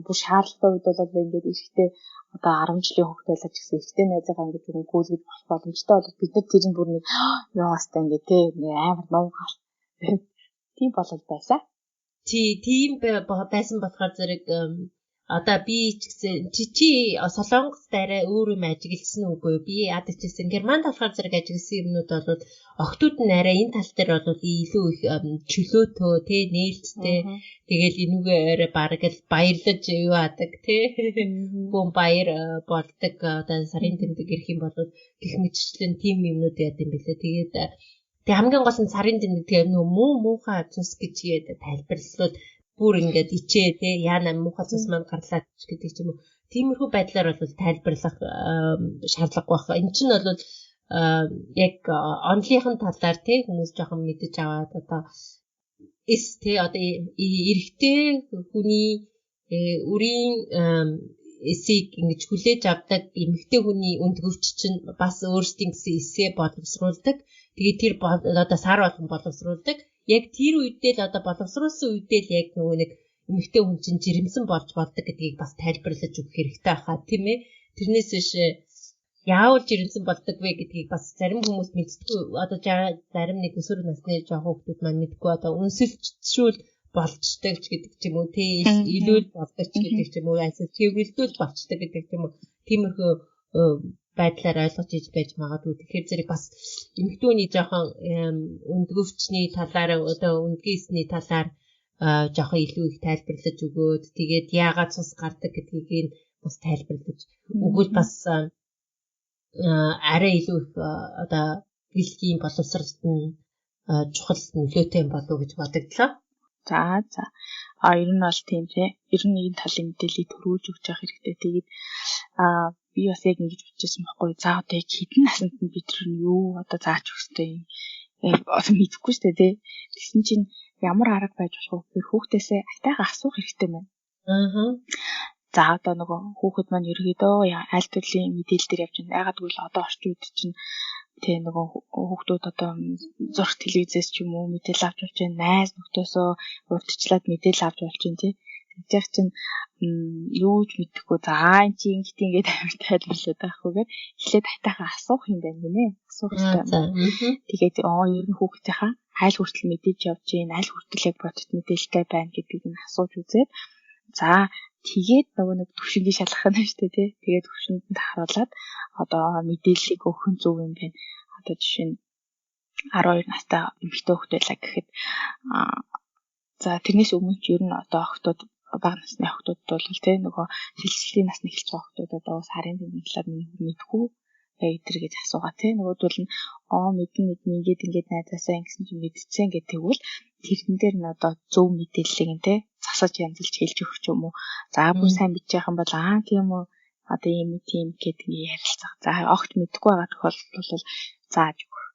Бүр шаардлагатай үед бол ингээд эрэхтэй одоо 10 жилийн хүүхэд байлаа ч гэсэн эрэхтэй найзаагаа ингэж гүйлгэж болох боломжтой бол бид нар тэр нь бүр нэг яастай ингээд тий амар нуугаал тийм болол байсан. Тий, тийм байсан болохоор зэрэг одоо би ч гэсэн чи Солонгост арай өөр юм ажигласан үгүй би яадаг ч гэсэн Германд болохоор зэрэг ажигласан юмнууд бол охтууд нь арай энэ тал дээр бол илүү их чөлөөтөө тий нээлттэй тэгэл энүүгээр бараг л баярлаж юу адаг тий бүүн баяр болдог одоо сарын тэмдэг ирэх юм бол гэх мэтчлэн тийм юмнууд яд юм бэлээ. Тэгээд тэг хамгийн гол нь сарын тэмдэг тэгээ нөгөө муу муухай цус гэж тайлбарлалууд бүр ингээд ичээ те яана муухай цус маань гарлаа гэдэг ч юм уу. Тиймэрхүү байдлаар бол тайлбарлах шаардлагагүй байх. Энд чинь бол яг онлынхын талаар те хүмүүс жоохон мэдэж аваад одоо эс те одоо эрэгтэй хүний үрийн эсийг ингэж хүлээж авдаг эмэгтэй хүний өндгөвч чинь бас өөрсдийн гэсэн эсээ боловсруулдаг. Тэгээд тэр одоо сар болгон боловсруулдаг. Яг тэр үедээ л одоо боловсруулсан үедээ л яг нөгөө нэг эмэгтэй хүн чинь жирэмсэн болж болдог гэдгийг бас тайлбарлаж өгөх хэрэгтэй байхаа тийм ээ. Тэрнээс биш яавал жирэмсэн болдог вэ гэдгийг бас зарим хүмүүс мэддэггүй. Одоо зарим нэг өсвөр насны жоохон хүмүүс маань мэдгүй одоо үнсэлчшүүл болчдөг ч гэдэг ч юм уу тий илүүл болдог ч гэдэг ч юм уу эсвэл чиглэлдүүл болчдөг гэдэг ч юм уу тиймэрхүү байдлаар ойлгож иж байж магадгүй. Тэгэхээр зэрэг бас эмэгтэйний жоохон өндгөвчний талаар одоо өндгийсний талаар жоохон илүү их тайлбарлаж өгөөд тэгээд яагаад цус гардаг гэдгийг бас тайлбарлаж өгвөл бас арай илүү их одоо бэлгийн боловсролд нь чухал нөлөөтэй болов уу гэж бодогдлоо. За за. А ер нь бол тийм тий. Ер нь энэ талын мэдээллийг төрүүлж өгч явах хэрэгтэй. Тэгээд би бас яг ингэж бодчихсон байхгүй. За одоо яг хэдэн насанд нь бид нар нь юу одоо зааж өгөх ёстой юм. Одоо мэдэхгүй шүү дээ тий. Тэгсэн чинь ямар арга байж болох вэ гэхээр хүүхдээсээ айтайхан асуух хэрэгтэй байна. Аа. За одоо нөгөө хүүхэд маань ерөөдөө аль төрлийн мэдээлэл дээр явж байна. Ягаад гэвэл одоо орчин үед чинь тэ нөгөө хүүхдүүд одоо зураг телевизээс ч юм уу мэдээлэл авч болж байна. Найз нөхдөсөө урьдчилаад мэдээлэл авч болж байна тий. Тэгж яах чинь юу ч мэдэхгүй. За энэ чи ингэт ингээд амар тайлбарлаад байхгүйгээр эхлээд айтайхан асуух юм байна гинэ. Асуух хэрэгтэй. Тэгээд ер нь хүүхдийнхаа аль хүртэл мэдээж явж гин, аль хүртэл яг бодит мэдээлэлтэй байна гэдгийг нь асууж үзээд за тэгээд нөгөө нэг төвшингийн шалгах нь шүү дээ тий. Тэгээд төвшөнд нь тахруулаад одоо мэдээллийг өгөх нь зөв юм байна. Одоо жишээ нь 12 настай эмэгтэй хүүхэд байлаа гэхэд за тэрнээс өмнө ч ер нь одоо охтууд бага насны охтууд бол тий нөгөө шилжилтийн насны эхэлж байгаа охтууд одоо сарын тэмдэг талаар миний мэдэхгүй тэр гэж асуугаа тий. Нөгөөдөл нь мэднэ мэднэ ингээд ингээд найзаасаа ингэсэн чинь мэдчихсэн гэдэг тэгвэл тэрэн дээр нь одоо зөв мэдээллийг нь тий засаж янзалж хэлж өгч юм уу. За бүр сайн мэдчих юм бол тийм үү одоо ийм тийм гэдэг ингээ ярилцах. За огт мэдэхгүй байгаа тохиолдолд бол зааж өгөх.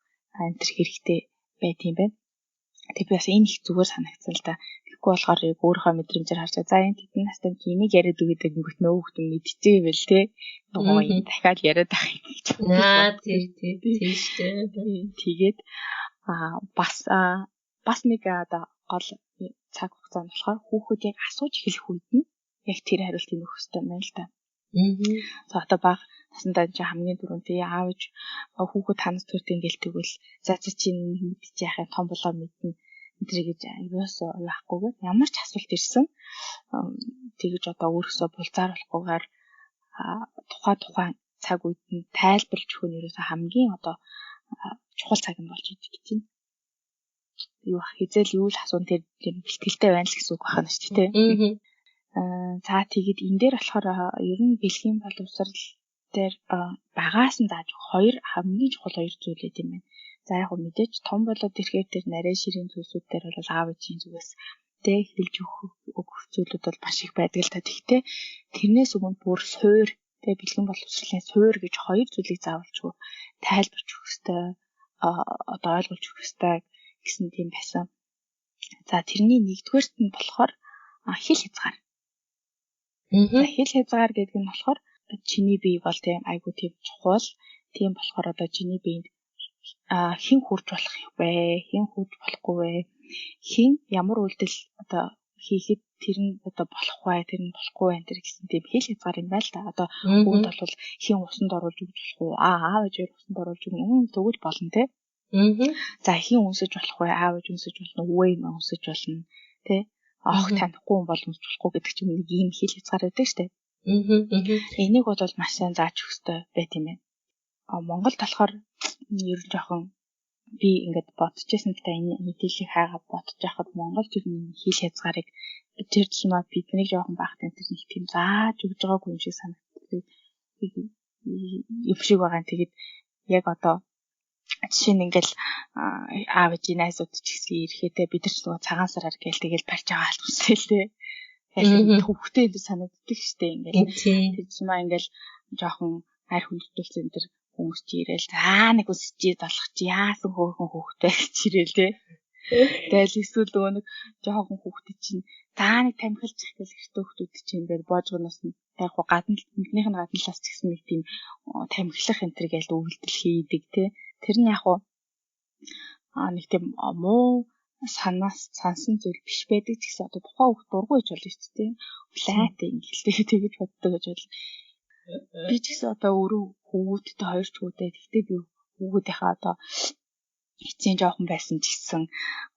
Энэ төр хэрэгтэй байт юм байна. Тэг би бас энэ их зүгээр санагдсан л да. Тэгэхгүй болохоор яг өөрийнхөө мэдрэмжээр харж за энэ тэдэн настай энийг яриад өгöd гингүүт нөө хүүхдэн мэдчихээ байл те. Нөгөө юм дахиад яриад байх юм гэж. Аа тий тий тий шүү дээ. Тэгээд бас нэг одоо гол цаг хугацаа нь болохоор хүүхэд яг асууж эхлэх үед нь яг тэр хариултыг өгөх хэрэгтэй байна л да. За одоо бага насандаа чи хамгийн түрүүнд тий аав ээж хүүхэд танаас төрт ингээл тэгвэл за за чи мэдчих яах юм том болоо мэднэ энэ гэж юусоо яахгүйгээр ямар ч асуулт ирсэн тэгэж одоо өөрөөсөө булзааруулахгүйгээр тухайн цаг үед нь тайлбарлаж өгөх нь ерөөсөө хамгийн одоо чухал цаг нь болж идэг гэж байна. Юу ах хизээл юу л асуун тэр бэлтгэлтэй байна л гэсэн үг байна шүү дээ. За тэгээд энэ дээр болохоор ер нь бэлгийн боловсрал дээр багаас нь зааж хоёр хамгийн чухал хоёр зүйл байт юм байна. За яг хөө мэдээж том болоод ирэхээр тэр нарийн ширийн зүйлсүүд дээр бол аав ээжийн зүгээс тэ хэлж өгөх зүйлүүд бол маш их байдаг л та. Тэгтээ тэрнээс өмнө бүр суур тэ бэлгийн боловсролын суур гэж хоёр зүйлийг заавалчгүй тайлбарч өгөх ёстой, одоо ойлгуулж өгөх ёстой гэсэн тийм байсан. За тэрний нэгдүгээрт нь болохоор хил хязгаар. За хил хязгаар гэдэг нь болохоор чиний бие бол тийм айгүй тийм чухал. Тийм болохоор одоо чиний биед хэн хурж болох вэ? Хэн хурж болохгүй вэ? Хэн ямар үйлдэл одоо хийхэд тэр нь одоо болох вэ? Тэр нь болохгүй вэ? Тэр гэсэн тийм хил хязгаар юм байна л да. Одоо үүнд бол хэн усанд оруулж өгч болох уу? Аав ээж усанд оруулж өгнө. Тэгвэл болно те. За хэн үнсэж болох вэ? Аав ээж үнсэж болно. Өвөө юм үнсэж болно. Тэ? Ох танихгүй хүн бол үнсэж болохгүй гэдэг чинь нэг ийм хил хязгаар байдаг штэ. Энийг бол маш сайн зааж өгөх ёстой байт юм байна. Монголд болохоор ер нь жоохон би ингээд бодчихсон л та энэ мэдээллийг хайгаад бодож байхад Монгол тэр хил хязгаарыг тэр тусмаа бидний жоохон байхад тэр нэг тийм зааж өгж байгаагүй юм шиг санагддаг юм шиг байгаа. Тэгээд яг одоо жишээ нь ингээл аав ээжийн найзууд ч гэсэн ирэхдээ бид нар ч нөгөө цагаан сараар гээл тэгэл барьж байгаа алгастай л дээ. Яг хөвгтэй энэ санагддаг штэ ингээл. Тэр тусмаа ингээл жоохон арь хүндэтүүлсэн энэ хүмүүс чи ирээл за нэг үсчээ залах чи яасан хөөхөн хөөхтэй гэж ирээл те. Тэгэл эсвэл нөгөө нэг жоохон хүүхдээ чинь за нэг тамхилчих гэл эртөө хүүхдүүд чинь ингээд боожгоноос нь яг гоо гадна мэднийх нь гадна талаас ч гэсэн нэг тийм тамхилах энэ төр гээл үйлдэл хийдэг те. Тэр нь яг гоо нэг тийм муу санаас сансан зүйл биш байдаг ч гэсэн одоо тухайн хүүхд дургүй гэж болно шүү дээ. Хүлээтэй ингээл тэгэж боддог гэж болно. Би ч гэсэн одоо өөрөө Хүүхэдтэй хоёр ч хүүтэй. Гэхдээ би хүүхдийнхаа одоо эцсийн жоохон байсан ч гэсэн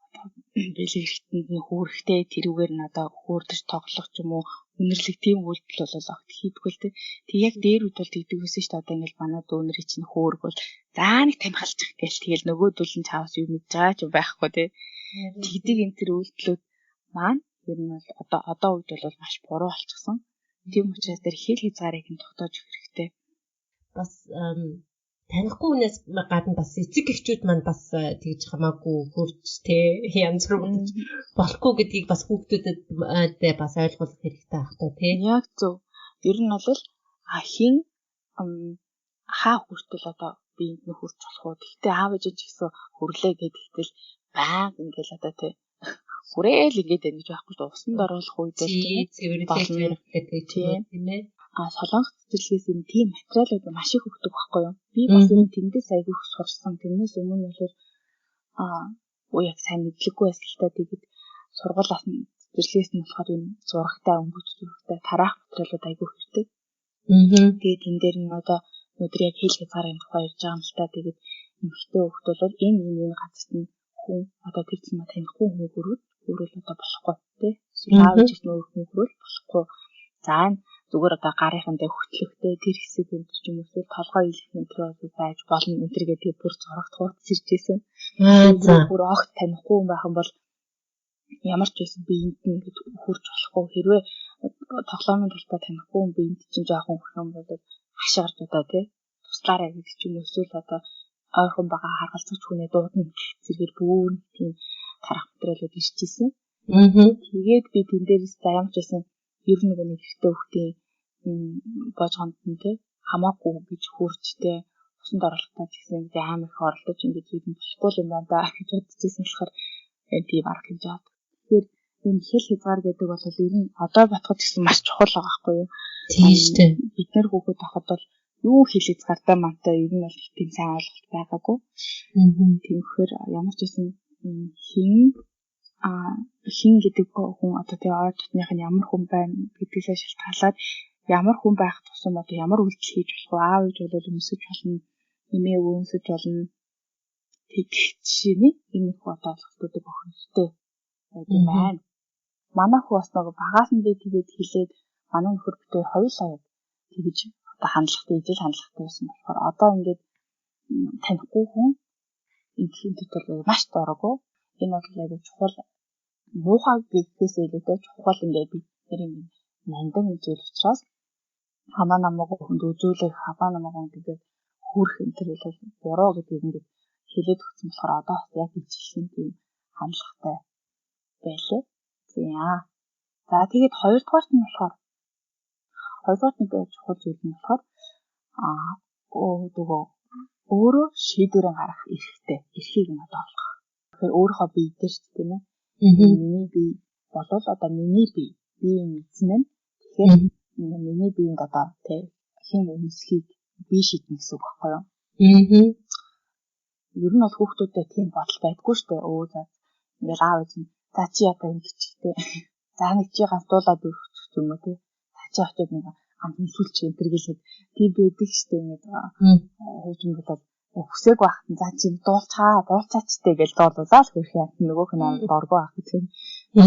одоо бэлэг эргэтэнд нь хүүрэхтэй тэрүүгээр нь одоо хөөрдөж тоглох ч юм уу үнэрлэг тийм үйлдэл бол огт хийдэггүй л дээ. Тэг яг дээр үед бол тэгдэг байсан шүү дээ. Одоо ингээл манай дүүнэрийн чинь хөөрг бол за нэг тамхалчих гээл тэгэл нөгөөдөл нь чаавас юу мэдж байгаа ч байхгүй тий. Тэгдэг энэ төр үйлдэлүүд маань ер нь бол одоо үед бол маш буруу болчихсон. Тийм учраас тэр хэл хязгаарыг нь тогтоож өгөх хэрэгтэй. Бас танихгүй хүнээс гадна бас эцэг эхчүүд маань бас тэгж хамаагүй хурж те янз бүр бодож болохгүй гэдгийг бас хүүхдүүдэд бас ойлгуулах хэрэгтэй байх та тий. Яг зөв. Ер нь бол хин хаа хүртэл одоо биеинд нь хурж болох уу? Гэхдээ аав ээж ч гэсэн хүрлээ гэдэгтэл байнга ингээл одоо тий хүрээл ингээд байна гэж байхгүй шүү. Усанд оруулах үед бол тийм цэвэрлэж ярих гэдэг тийм ээ. А Солонгос цэцэрлэгээс юм тийм материалууд маш их өгдөг байхгүй юу? Би бас энэ тэндээс айгүй их сурсан. Тэрнээс өмнө бол уу яг сайн мэдлэггүй байсан л та. Тэгээд сургуулиас нь цэцэрлэгээс нь болохоор юм зурагтай, өнгөт зурагтай тараах материалууд айгүй хэрэгтэй. Тэгээд тэн дээр нь одоо өнөөдөр яг хэл хязгаарын тухай ярьж байгаа юм л та. Тэгээд эмэгтэй хүүхд бол энэ энэ энэ газарт нь хүн одоо тэр зам танихгүй хүн хөрвөл өөрөөл одоо болохгүй тий. Эсвэл аав ээж нь өөр хүн хөрвөл болохгүй. За зүгээр одоо гарынхан дээр хөтлөхтэй тэр хэсэг энэ ч юм уу эсвэл толгой илэх энэ төр бол байж болно энэ төр гэдэг бүр зурагт хуудас ирж байсан. Бүр огт танихгүй хүн байх юм бол ямар ч байсан биеинд нь ингэж хурж болохгүй. Хэрвээ тоглоомын талбай танихгүй хүн биеинд чинь жоохон хөрөх юм бол хашаарч одоо тий туслаарай гэдэг ч юм уу эсвэл одоо ойрхон байгаа харгалзагч хүнээ дуудана гэх зэрэгээр бүр тийм тарах материалууд ирж исэн. Тэгээд би тэн дээрээс за ямар ч байсан ер нь нөгөө нэг эрэгтэй хүүхдийн божгонд нь тий хамаагүй гэж хурцтэй усанд оруулахтаа ч гэсэн ингэж амар их оролдож ингэж ер нь болохгүй юм байна да гэж бодож исэн болохоор тийм арга хэмжээ авдаг. Тэгэхээр энэ хэл хязгаар гэдэг бол ер нь одоо бодоход гэсэн маш чухал байгаа байхгүй юу? Тийм шүү дээ. Бид нэр хүүхэд байхад бол юу хэл хязгаартай мантай ер нь бол их тийм сайн ойлголт байгаагүй. Тиймхээр ямар ч байсан хин гэдэг хүн одоо тэгээ ойр дотных нь ямар хүн байна гэдгээсээ шалтгаалаад ямар хүн байх тусам одоо ямар үйлдэл хийж болох вэ? Аав ээж бол өмсөж болно, эмээ өмсөж болно. Тэгэх жишээний энэ их одоо ойлголтуудыг өгөх хэрэгтэй байдаг юм байна. Манай хүү бас нөгөө багаас нь би тэгээд хэлээд манай нөхөр битээ хоёулаа яг тэгэж одоо хандлагатай, ижил хандлагатай байсан болохоор одоо ингээд танихгүй хүн ингээм тэр бол маш дурггүй. Энэ бол айгүй чухал муухай гэхээс илүүтэй чухал ингээд бид нэр юм нандин зүйл учраас хамаа намаагүй хүнд үзүүлэх, хамаа намаагүй хүнд ингээд хүрх энэ төр бол буруу гэдгийг ингээд хэлээд өгсөн болохоор одоо бас яг ижилхэн тийм хандлагатай байлээ. За тэгээд хоёрдугаарт нь болохоор хоёрдугаарт нэг чухал зүйл нь болохоор нөгөө өөрөө шийдвэрээ гаргах эрхтэй, эрхийг нь одоо олгох. Тэгэхээр өөрийнхөө бие дээр ч тийм ээ. Миний бие болвол одоо миний бие, биеийн эзэн нь. Тэгэхээр миний биеинд одоо тий хэн өмсөхийг би шийднэ гэсэн үг байхгүй юу? Ер нь бол хүүхдүүдэд тийм бодол байдгүй шүү дээ. Өө за ингээл аав ээж нь за чи одоо ингэчихтэй. За нэг чи ганц дуулаад өгчих юм уу тий. За чи очиод нэг ганц өмсүүлчих энэ төр гэлээд тийм байдаг шүү дээ. Ингээд хуучин болоод хүсээгүй байхад нь за чи дуулцаачтэй гэж дуулуулаад л хөрх юм. Нөгөөх нь амар доргоо ах тийм.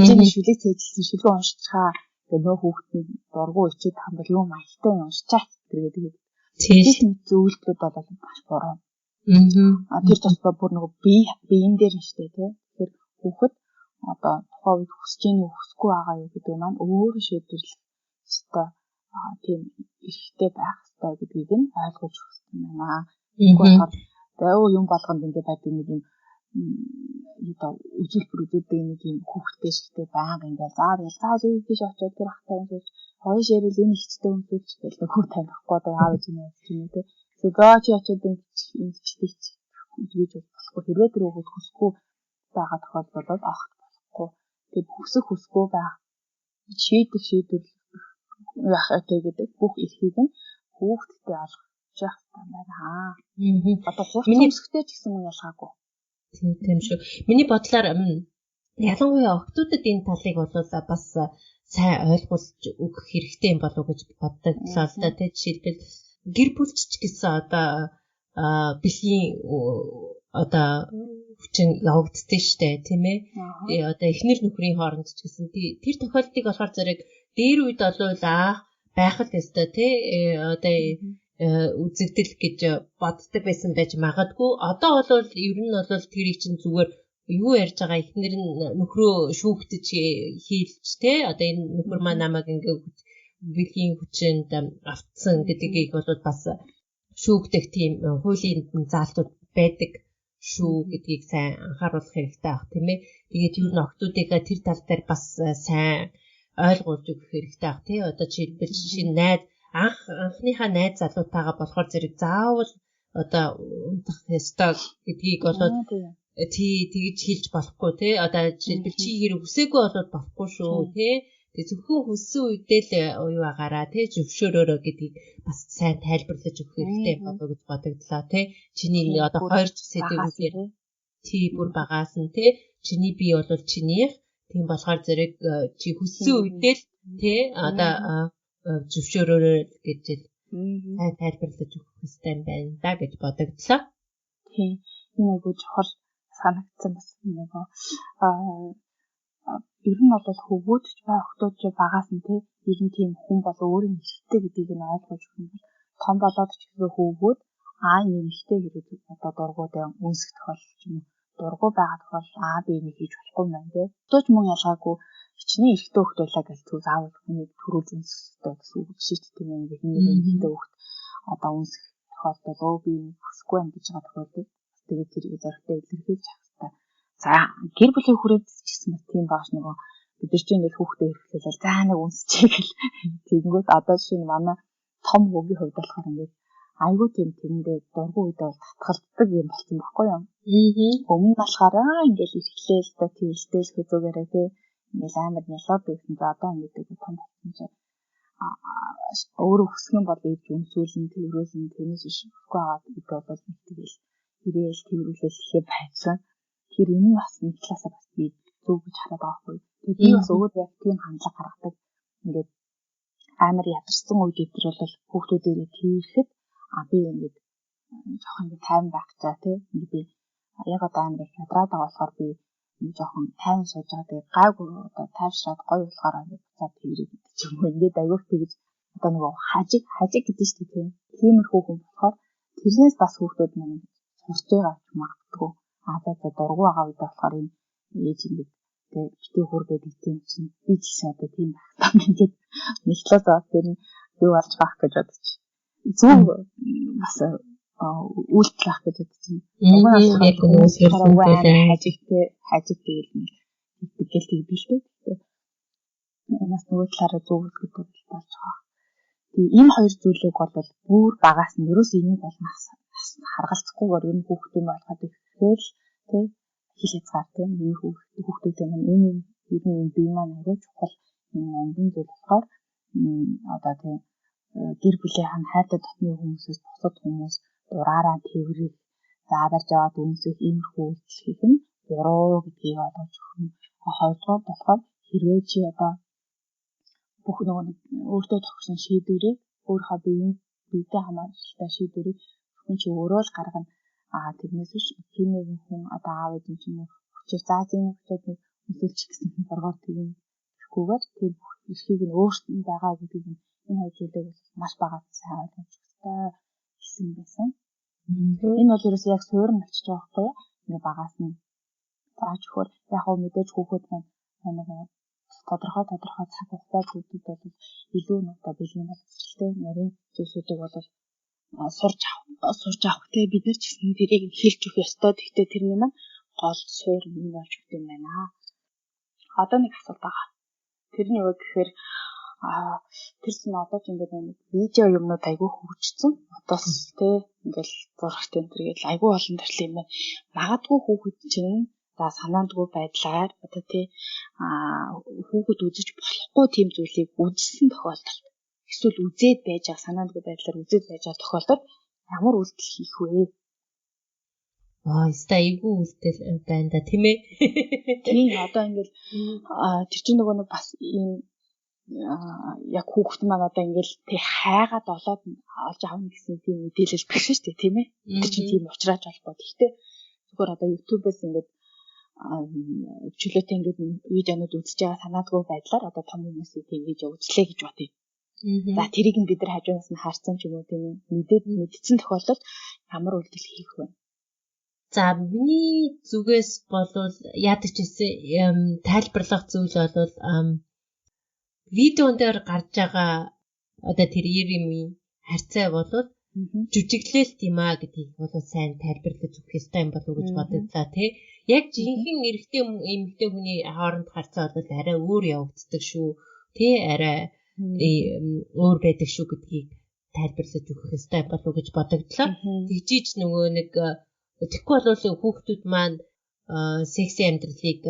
Чи нэг шүлэг цээжилсэн шүлгээ уншчихаа. Тэгээ нөө хүүхэд нь дургу ичээд хам бол юм маягтай уншчаач тэргээ тэгээд тийм зөвлөлтүүд бол маш буруу. Тэр тусмаа бүр нөгөө биеин дээр нь штэ тий. Тэгэхээр хүүхэд одоо тухайн үед хүсэж ийн үү хүсэхгүй байгаа юу гэдэг маань өөрөө шийдвэрлэх ёстой тийм эрхтэй байх ёстой гэдгийг нь ойлгож өгөх юм байна. Тэгэхгүй болохоор өө юм болгонд ингэ байдаг нэг юм одоо үзүүлбэр үзүүлдэг нэг юм хүүхдтэй шигтэй байнга ингээ заа тэгэл заа чи тийш очиод тэр ахтай өмсөж хоёр ширэл энэ ихчтэй өмсөж гэл нөгөө танихгүй одоо аав ээж нь яаж юм те. Тэгээ чи очиод ингэчтэй гэж болохгүй хэрвээ тэр хүүхэд хүсэхгүй байгаа тохиолдолд бол огт болохгүй. Тэгээ хүсэх хүсэхгүй байх шийдэх шийдвэрлэх яах вэ гэдэг бүх эрхийг нь хүүхдтэй олгох явах хэрэгтэй байна. Одоо хурц өмсөхтэй ч гэсэн мөн ялгаагүй. Тийм шүү. Миний бодлоор ялангуяа охтуудад энэ талыг бол бас сайн ойлгуулж өгөх хэрэгтэй юм болов уу гэж боддог л да. Тэ жишээлбэл Гэр бүлч ч гэсэн одоо бэлгийн одоо хүчин явагддээ штэ, тийм ээ. Одоо эхнэр нөхрийн хооронд ч гэсэн тэр тохиолдлыг болохоор зэрэг дээр үед олвол аах байх л ёстой, тий. Одоо үзэгдэл гэж боддог байсан байж магадгүй. Одоо бол ер нь бол тэрийг чинь зүгээр юу ярьж байгаа эхнэр нь нөхрөө шүүхтэж хийлж, тий. Одоо энэ нөхөр маань намайг ингээ бэлгийн хүчинд автсан гэдгийг бол бас шүүгдэх тийм хуулийн заалтууд байдаг шүү гэдгийг сайн анхааруулах хэрэгтэй байх, тийм ээ. Тэгээд ер нь охтуудыгаа тэр тал дээр бас сайн ойлгуулж өгөх хэрэгтэй байх, тий. Одоо жишээлбэл шинэ найз анхныхаа найз залуутайгаа болохоор зэрэг заавал одоо унтах ёстой гэдгийг болоод тий тэгж хэлж болохгүй, тий. Одоо жишээлбэл чи хэрэг хүсээгүй болоод болохгүй шүү, тий. Тэг зөвхөн хүссэн үедээ л юу агаараа, тий, зөвшөөрөөрөө гэдгийг бас сайн тайлбарлаж өгөх хэрэгтэй болоо гэж бодогдлоо, тий. Чиний одоо хоёр дахь сэдвүүдээр тий бүр багаас нь, тий, чиний бие бол чинийх, тийм болохоор зэрэг чи хүссэн үедээ л, тий, одоо зөвшөөрөөрөө гэж сайн тайлбарлаж өгөх хэрэгтэй юм байна да гэж бодогдлоо. Тий, энэ айгуу чухал санагдсан бас нөгөө ер нь бол хөвгүүд ч бай охтууд ч багаас нь тий ер нь тийм хүн бол өөрийн эрхтэй гэдгийг нь ойлгож өгөх юм бол том болоод ч гэсэн хөвгүүд аа нэмэгтэй хэрэг одоо дургуудаа үнсэх тохиолдол ч юм уу дургу байгаа тохиолдол аа би энийг хийж болохгүй юм байна тий. Өдөөч мөн ялгаагүй хичнээн эрхтэй хөхт байлаа гэж зүг заавал хүнийг төрүүлж үнсэх ёстой гэсэн үг биш ч тийм ээ. Ингээ хин эрхтэй хөхт одоо үнсэх тохиолдол өө би энийг хүсэхгүй байна гэж байгаа тохиолдолд тэгээд тэрийг зоригтой илэрхийлж авах хэрэгтэй. За гэр бүлийн хүрээд ч гэсэн бас тийм багш нөгөө бид нар чинь ингээл хүүхдээ эрхлүүлэл за нэг үнсчихэ гэл тэгэнгүүт одоо жишээ нь манай том хүүгийн хувьд болохоор ингээд айгүй тийм тэрэндээ дургу үедээ бол татгалздаг юм болсон байхгүй юу? Өмнө нь болохоор ингээл эрхлээл та тэрэлтэл хөзөөгээрээ тий ингээл амар нялоод байсан. За одоо ингээд айгүй том болсон чинь өөрөө хүсэх юм бол ээж үнсүүлэн тэрврүүлэн тэрнээс биш хүсэхгүй байгаа үед бол нэг тэгэл ирээл тэрврүүлэл ихэ байцсан. Тэгэхээр энэ бас нэг талаасаа бас би зөв гэж хараад байгаа байхгүй. Тэгээд би бас өөр яг тийм хандлага гаргадаг. Ингээд амар ядарсан үед өдр бол хүүхдүүдээрээ тэрхэд а би ингээд жоохон ингээд тайван байх чаа тий. Ингээд би яг одоо амар их ядраад байгаа болохоор би жоохон тайван сууж байгаа. Тэгээд гайгүй одоо тайвшраад гоё болохоор ингээд буцаад тэрээ гэдэг ч юм уу. Ингээд айгүйх тэгж одоо нөгөө хажиг хажиг гэдэг шүү дээ тий. Тиймэрхүү хүн болохоор тэрнээс бас хүүхдүүд маань сурч байгаа ч магадгүй. А за за дургу байгаа үед болохоор энэ ээж ингээд тэг битгий хүр гэдэг тийм чинь би ч гэсэн одоо тийм байх таа ингээд нэг талаас тэр нь юу болж байх гэж бодож. Зөв бас үйлдэл ах гэж бодож чинь. Яг нөөсгөл хажигтэй хажиг тэгэл тэгэл тэгдэг л дээ. Бас нөгөө талаараа зөв гэдэг болж байгаа. Тэгээ энэ хоёр зүйлийг бол бүр багаас нь ерөөс энийг бол нас харгалзахгүйгээр ер нь хүүхдийн ойлгоод ирэхээр тий хил хязгаар тий миний хүүхдүүдийн маань энэ ер нь энэ бие маань аягүй чухал энэ нандин зүйл болохоор одоо тий гэр бүлийнх нь хайртай дотны хүмүүсээс бусад хүмүүс дураараа тэрвэрэх зааварж яваад үнсэх иймэрхүү үйлдэл хийх нь буруу гэдгийг ойлгож өгөх нь. Хоёрдугаар болохоор хэрвээ чи одоо бүх нөгөө нэг өөртөө тохирсон шийдвэрийг өөрийнхөө биеийн биетэй хамааралтай шийдвэрийг зөвхөн чи өөрөө л гаргана. А тэрнээс биш хэн нэгэн хүн одоо аав ээж нь ч юм уу хүчээр заа зин хүчээд нэг үнсэлчих гэсэн боргоор тийм тэгэхгүйгээр тэр бүх эрхийг нь өөрт нь байгаа гэдгийг нь энэ хоёр зүйлийг бол маш багаас сайн ойлгож өгөх ёстой гэсэн байсан. Энэ бол ерөөсөө яг суурь нь болчихж байгаа байхгүй юу? Ингээ багаас нь зааж өгөхөөр яг хөө мэдээж хүүхэд маань нөгөө тодорхой цаг хугацаа зүйлүүд бол илүү одоо бэлгийн боловсралтай нарийн зүйлсүүдийг бол сурч авах те бид нар ч гэсэн тэрийг хэлж өгөх ёстой. Гэхдээ тэрний маань гол суурь нь болж өгд юм байна. Одоо нэг асуулт байгаа. Тэрний юу гэхээр тэрсэн одоо ч ингээд нэг видео юмнууд айгүй хөгжсөн. Одоос те ингээл зурагт энэ төр гэл айгүй олон төрлийн юм байна. Магадгүй хүүхэд чинь за санаандгүй байдлаар одоо тий хүүхэд үзэж болохгүй тийм зүйлийг үзсэн тохиолдолд эсвэл үзээд байж байгаа санаандгүй байдлаар үзээд байж байгаа тохиолдолд ямар үйлдэл хийх вэ? Аа, өстой айгүй үйлдэл байна да, тийм ээ. Тийм одоо ингээл тэр чинь нөгөө нэг бас ийм яг хүүхэд маань одоо ингээл тэг хайгаад олоод олж авна гэсэн тийм мэдээлэл биш шүү дээ, тийм ээ. Тэр чинь тийм уулзрааж болохгүй. Гэхдээ зүгээр одоо YouTube-ээс ингээд чөлөөтэй ингээд видеонууд үзэж байгаа санаадгүй байдлаар одоо том хүмүүсийн тийм видео үзлээ гэж бодъё. За тэрийг нь бид нар хажуунаас нь харсан ч юм уу, тийм ээ. Мэдээд мэдсэн тохиолдолд ямар үйлдэл хийх вэ? За миний зүгээс болвол яадаг ч гэсэн тайлбарлах зүйл бол видеон дээр гарч байгаа одоо тэр юм харьцаа болвол жүжиглэлт юм а гэдгийг бол сайн тайлбарлаж өгөх ёстой юм болов уу гэж бодогдлаа тий. Яг жинхэнэ эрэгтэй эмэгтэй хүний хооронд харьцаа бол арай өөр явагддаг шүү. Тий, арай өөр байдаг шүү гэдгийг тайлбарлаж өгөх ёстой болов уу гэж бодогдлоо. Тэгжиж нөгөө нэг тэгэхгүй бол хүүхдүүд маань секси амьдралыг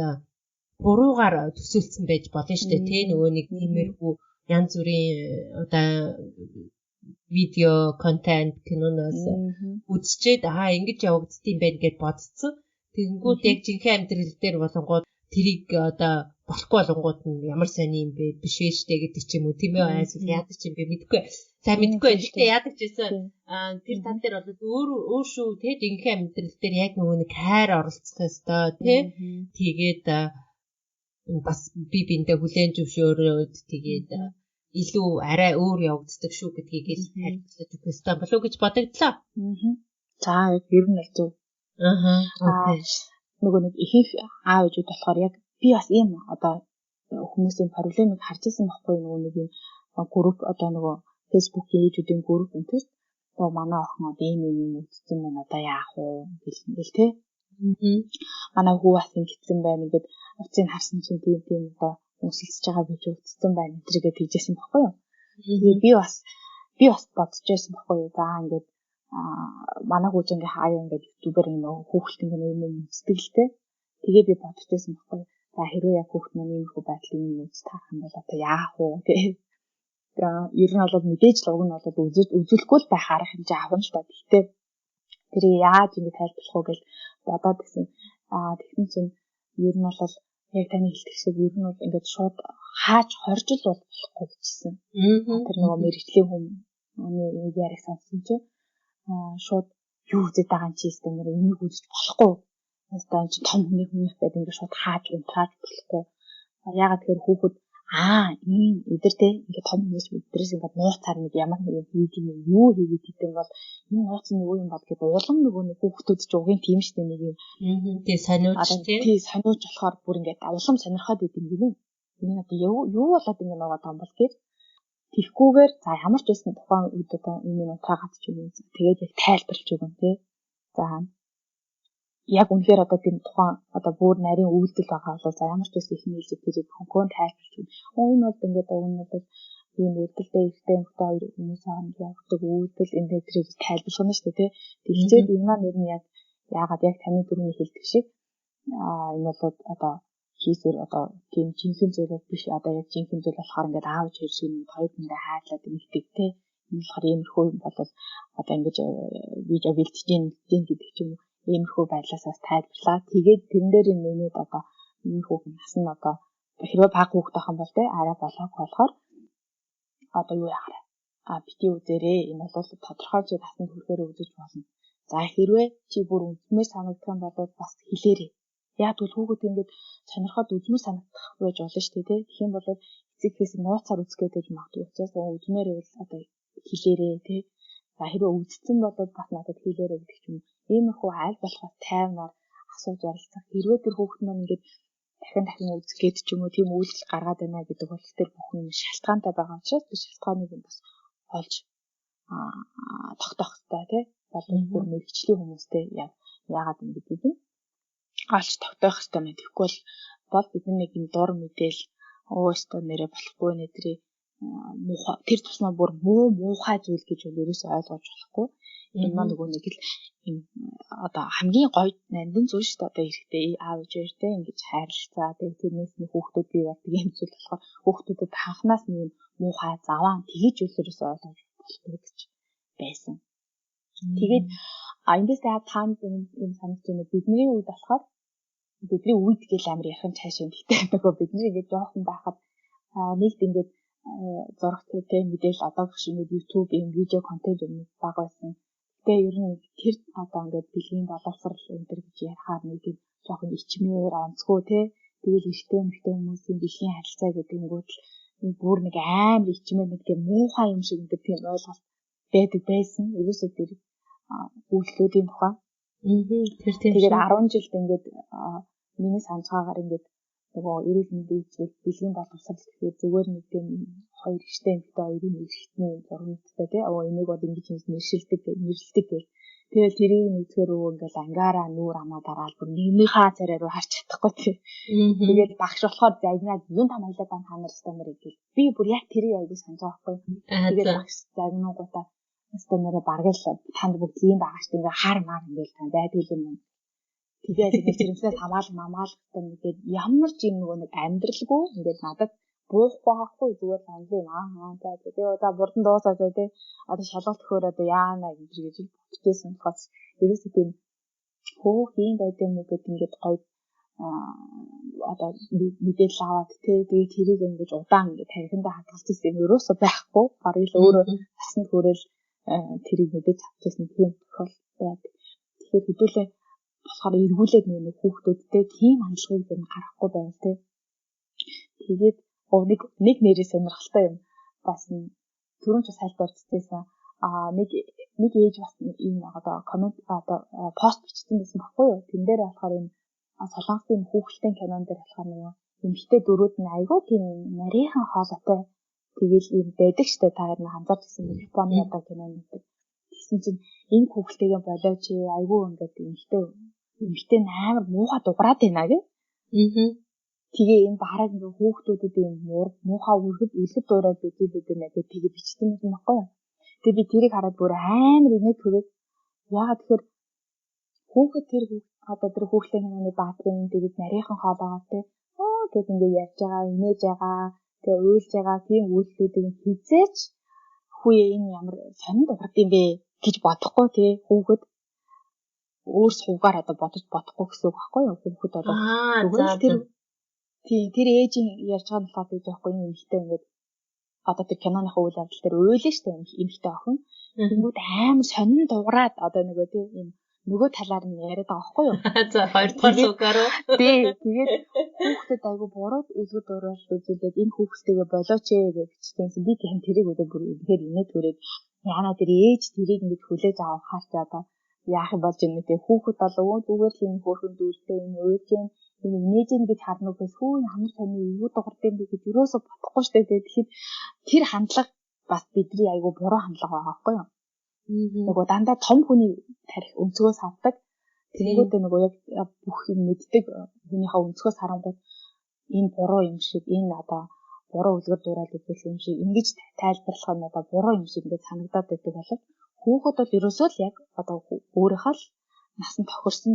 буруугаар төсөөлсөн байж болно шүү дээ тий. Нөгөө нэг тиймэрхүү янз бүрийн одоо видео контент киноноос үзчихэд аа ингэж явагддсан юм байна гэж бодцсон. Тэгэнгүүт яг жинхэнэ амьдрал дээр болонгууд тэрийг одоо болохгүй болонгууд нь ямар сайн юм бэ биш ээ штэ гэдэг ч юм уу, тийм ээ, эсвэл яадаг ч юм бэ мэдэхгүй. Сайн мэдэхгүй. Гэхдээ яадаг ч гэсэн тэр тал дээр бол өөр өөр шүү тий. Жинхэнэ амьдрал дээр яг нөгөө нэг хайр оролцох ёстой тий. Тэгээд бас би биендээ хүлээн зөвшөөрөөд тэгээд илүү арай өөр явагддаг шүү гэдгийг л тайлбарлаж өгөх ёстой болов уу гэж бодогдлоо. За ер нь л зөв. Аа. Нөгөө нэг ихэнх аав ээжүүд болохоор яг би бас ийм одоо хүмүүсийн проблемыг харж ирсэн байхгүй, нөгөө нэг юм групп одоо нөгөө Facebook-ийн ээжүүдийн групп энэ одоо манай охин одоо ийм ийм юм үзсэн байна, одоо яах вэ гэл ингээл тий. Манай хүү бас ингэсэн байна ингээд утсыг харсан чинь тийм тийм одоо үнсэлцэж байгаа видео үзсэн байна энэ тэргээ тийжсэн байхгүй юу. Тэгээ би бас бодож байсан байхгүй юу. За ингээд манай хүүч ингээ хаяа ингээд YouTube-ээр ингээ хүүхэлт ингээ юм юм үздэг л те. Тэгээ би бодож байсан байхгүй юу. За хэрвээ яг хүүхд маань иймэрхүү байдлыг юм үз таарах юм бол одоо яах вэ те. Ер нь бол мэдээж л уг нь бол үзүүлэхгүй л байх арга хэмжээ авна л та. Гэхдээ тэрийг яаж ингэ тайлбарлах уу гэж бодоод байсан. Тэгсэн чинь ер нь бол яг таны хэлдэг шиг ер нь бол ингээд шууд хааж хоржил бол болохгүй гэжсэн. Тэр нөгөө мэрэгжлийн хүний нэг яриг сонссон чинь шууд юу үзээд байгаа юм чи өстой нэр энийг үзэж болохгүй. Өстой чи том хүний хүнийх байд ингээд шууд хааж унтрааж болохгүй. Яагаад тэгэхээр хүүхэд ийм эдэр те ингээд том хүмүүс мэдрээс ингээд нууцаар нэг ямар нэг хийд юм юу хийгээд идэм бол энэ нууц нь юу юм бол гэдэг улам нөгөө нэг хүүхдүүд ч угийн тийм штэ нэг юм. Тий сониуч тий. Тий сониуч болохоор бүр ингээд улам сонирхоод идэм гинэ. Энэ одоо юу болоод ингээд нуугаад байгаа юм бол гэж. Тэгхгүйгээр за ямар ч байсан тухайн үед одоо юм унтраагаад ч юм. Тэгээд яг тайлбарлаж өгөн тий. За яг үнэхээр одоо тийм тухайн одоо бүр нарийн үйлдэл байгаа бол за ямар ч байсан их нийлж тэрийг хөнхөн тайлбарлаж өгнө. Энэ бол ингээд энэ бол ийм үйлдэлтэй эрэгтэй эмэгтэй хоёр хүмүүс хооронд явагддаг үйлдэл энэ тэрийг тайлбарлах нь шүү дээ тий. Тэгчээд энэ маань нэр нь яг яагаад яг таны түрүүний хэлдэг шиг энэ бол одоо хийсвэр одоо тийм жинхэнэ зүйл бол биш, одоо яг жинхэнэ зүйл болохоор ингээд аав ээж шиг нэг хоёр хүндээ хайрлаад ингэдэг тий. Энэ болохоор иймэрхүү юм бол одоо ингэж видео бэлтжиж гэдэг ч юм уу. Иймэрхүү байдлаас бас тайлбарлаа. Тэгээд тэрэн дээр нэмээд одоо иймэрхүү нас нь одоо хэрвээ бага хүүхэд байх юм бол те арай болоогүй болохоор одоо юу яахаар бити үзээрэй. Энэ бол тодорхой чи насанд хүрэхээр үзэж болно. За хэрвээ чи бүр үзмээр санагдах юм бол бас хэлээрэй. Яг тэгвэл хүүхэд ингээд сонирхоод үзмээр санагдах байж болно шүү дээ те. Тэгэх юм бол эцэг эхээс нууцаар үзэх гэдэг магадгүй. Учраас үзмээр байвал одоо хэлээрэй те. За хэрвээ үзсэн бол бас надад хэлээрэй гэдэг ч юм. Иймэрхүү аль болох тайвнаар асууж ярилцах. Хэрвээ тэр хүүхэд маань ингээд дахин дахин үзэх гээд ч юм уу тийм үйлдэл гаргаад байна гэдэг бол тэр бүх юм шалтгаантай байгаа учраас тэр шалтгааныг нь бас олж тогтоох хэрэгтэй тий. Болон бүр мэрэгчлийн хүмүүстэй яг яагаад юм гэдгийг нь олж тогтоох хэрэгтэй мэн. Тэгэхгүй бол бид нэг юм дур мэдээл өөстөө нэрэ болохгүй нэ муухай тэр тусмаа бүр муу муухай зүйл гэж бол ерөөсөө ойлгож болохгүй. Энэ маань нөгөө нэг л юм одоо хамгийн гоё нандин зүйл шүү дээ. Одоо эрэгтэй аав ээж хоёртой ингэж хайрлцаа. Тэгээд тэрнээс нь хүүхдүүд бий болдог юм зүйл болохоор хүүхдүүдэд анханаас нь юм муухай заваан тэгэж ерөөсөө ойлгож болохгүй гэж байсан. Тэгээд эндээс таанд юм санагдаж байна. Бидний үед болохоор бидний үед гэл амар ярих юм цаашаа. Гэхдээ нөгөө бидний ингэж жоохон байхад нэгд ингэж зурагтай те мэдээлэл одоо гэх шиг YouTube ийм видео контент юм бага байсан. Гэтэ ер нь тэр одоо ингээд бэлгийн боловсрал энэ төр гэж ярихаар нэг тийм жоохон ичмээр онцгой те. Тэгэл эрэгтэй эмэгтэй хүмүүсийн бэлгийн харилцаа гэдэг нь л бүр нэг амар ичмээр нэг тийм муухай юм шиг ингээд тийм ойлголт байдаг байсан. Ерөөсөө тэр үйлдэлүүдийн тухай. Тэр тийм. Тэгээд 10 жилд ингээд миний санаж байгаагаар ингээд нөгөө эрүүл мэндийн хичээл бэлгийн боловсрал гэхээр зүгээр нэг тийм хоёр эрэгтэй эмэгтэй хоёрын эрхтний зургуудтай тий. Оо энийг бол ингэж ингэж нэршилдэг нэрлэдэг гэл. Тэгэл тэрийг нь үзэхээр өө ингээл ангаараа нүүр амаа дараал бүр нийгмийнхаа царай руу харж чадахгүй тий. Тэгээд багш болохоор загнаад юун та маялаа та нар стандарыг гэл. Би бүр яг тэрийг айгуу санаж байгаа байхгүй. Тэгээд багш загнуугуудаа стандараа бараг л танд бүгд ийм байгаа шүү дээ. Ингээ хар мар ингээл та байдаг юм. Тэгээд ингээд жирэмснээс хамаал мамаал гэдэг ингээд ямар ч юм нөгөө нэг амьдралгүй ингээд надад буухгүй байхгүй зүгээр санал юм аа за тэгээ одоо бурдан дуусаа зөө тий одоо шалгалт өгөхөөр одоо яана гэж гэж бодчихсон болохоор ерөөсөө тийм хөөх юм байд юм уу гэд ингээд гоё одоо мэдээлэл аваад тий тэгээ тэрийг ингээд удаан ингээд тархиндаа хадгалж ирсэн юм ерөөсөө байхгүй барыг л өөрөө насанд хүрээл тэрийг мэдээж авчихсан тийм тохиол байдаг. Тэгэхээр хэдүүлээ болохоор эргүүлээд нэг хүүхдүүдтэй тийм хандлагыг ер нь гаргахгүй байвал тий. Тэгээд нэг нэрээ сонирхолтой юм бас түрүүн ч сайлбарчдээсэн нэг ээж бас ийм одоо коммент одоо пост бичсэн байсан баггүй юу. Тэн дээр болохоор ийм солонгосын хүүхэлдэйн кинон дээр болохоор нөгөө эмэгтэй дөрүүд нь айгүй тийм нарийнхан хоолойтой тэгэл ийм байдаг штэ та хоёр нь анзаарч ирсэн байх Японы одоо кинонд. Тэгсэн чинь энэ хүүхэлтэйгээ болооч айгүй ингээд эмэгтэй амар муухай дуграад байна гэ. Тэгээ энэ бараг ингээ хүүхдүүдэд ийм муухай үлгэд дуурайд үзүүлээд байна гэх тэгээ бичсэн юм баггүй юу. Тэгээ би тэрийг хараад бүр амар инээ төрөөд яагаад тэгэхээр хүүхэд тэр одоо тэр хүүхдийн киноны баатрын тэгээд нарийнхан хоолоогоор те оо гэд ингээ ярьж байгаа, инээж байгаа, тэгээ уйлж байгаа тийм үйлдэлүүдийг хизээч хүүе энэ ямар сонин дуурд юм бэ гэж бодохгүй те хүүхэд өөр суугаар одоо бодож бодохгүй гэсэн үг байхгүй юу хүүхэд одоо зүгээр тэр тий тэр ээжийн ярьж байгаа нь болохоор би жоохгүй юм эмэгтэй ингээд одоо тэр киноныхоо үйл явдал дээр уйлна штэ эмэгтэй охин тэнгүүд амар сонин дуурайд одоо нөгөө тий юм нөгөө талаар нь яриад байгаа байхгүй юу. За хоёрдугаар суугаар уу. Тий тэгээд хүүхдэд айгу буруу үлгэр дуурайл үзүүлээд энэ хүүхдтэйгээ болооч ээ гэж бичсэн. Би тийм тэрийг өдөө бүр үнэхээр инээ төрээд яана тэр ээж тэрийг ингэж хүлээж авахаар ч одоо яах юм болж юм те хүүхэд бол өө зүгээр л юм хөөрхөн дүүртэй юм уйлж юм инээж юм гэж харна үгээс хүү ямар сони юу дуурд юм бэ гэж юусоо бодохгүй штэ. Тэгэхээр тэр хандлага бас бидний айгу буруу хандлага байгаа байхгүй юу. Нөгөө дандаа том хүний тарих өнцгөөс хардаг. Тэнгүүдээ нөгөө яг бүх юм мэддэг хүнийхээ өнцгөөс харангуут энэ буруу юм шиг энэ одоо буруу үлгэр дуурайл үзүүлэх юм шиг ингэж тайлбарлах нь одоо буруу юм шиг ингэж санагдаад байдаг болов хүүхэд бол ерөөсөө л яг одоо өөрийнхөө л насан тохирсон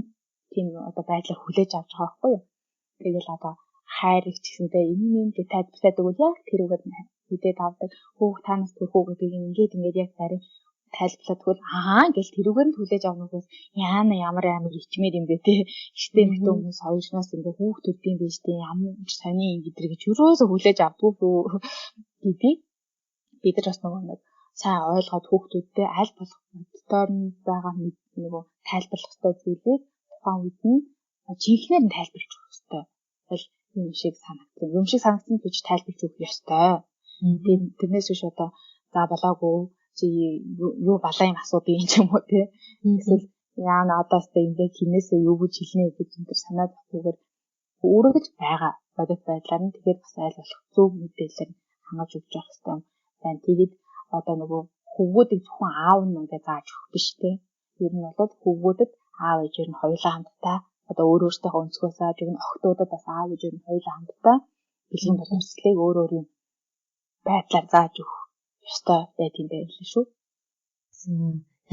тийм одоо байдлаар хүлээж авч байгаа байхгүй юу. Тэгэл одоо хайр их ч гэсэнтэй энэ юм гэж тайлбарлаад өгвөл яг тэрүүгээр мэдээд авдаг. Хүүх танаас төрхөө гэдгийг ингээд ингээд яг нарийн тайлбарлаад тэгвэл аа гэл тэрүүгээр нь хүлээж авах нүгээс яана ямар амар ичмээр юм бэ те. Ихтэй мэт хүмүүс хоёрноос ингээ хүүх төрдөм байж те ямар сони юм гэдэр гэж юусоо хүлээж авдаггүй шүү гэдгийг бид нар бас нөгөө нэг сайн ойлгоод хүүхдүүдтэй аль болох боддоор нь байгаа нөгөө тайлбарлах ёстой зүйлийг тухайн үед нь жинхнээр нь тайлбарлаж өгөх ёстой. Аль юм шиг санагдсан. Юм шиг санагдсан гэж тайлбарлаж өгөх ёстой. Тэгээд тэрнээс биш одоо за болоогүй чи юу балаа юм асуудаг юм ч юм уу те. Эсвэл яана одоо өстэй эндээ хинээсээ юу гэж хэлнэ гэж энэ төр санаа зовхгүйгээр өөрөөгч байгаа бодит байдлаар нь тэгээд бас аль болох зөв мэдээлэлээр хангаж өгч явах ёстой юм байна. Тэгээд одоо нөгөө хөвгүүдийг зөвхөн аав нь ингээ зааж өгөх биш те. Ер нь бол хөвгүүдэд аав ээжээр нь хоёулаа хамтдаа одоо өөр өөртөөхөө өнцгөөс зааж өгнө. Охтуудад бас аав ээжээр нь хоёулаа хамтдаа бэлгийн боловсролыг өөр өөрийн байдлаар зааж өгөх ёстой байт юм байна л шүү.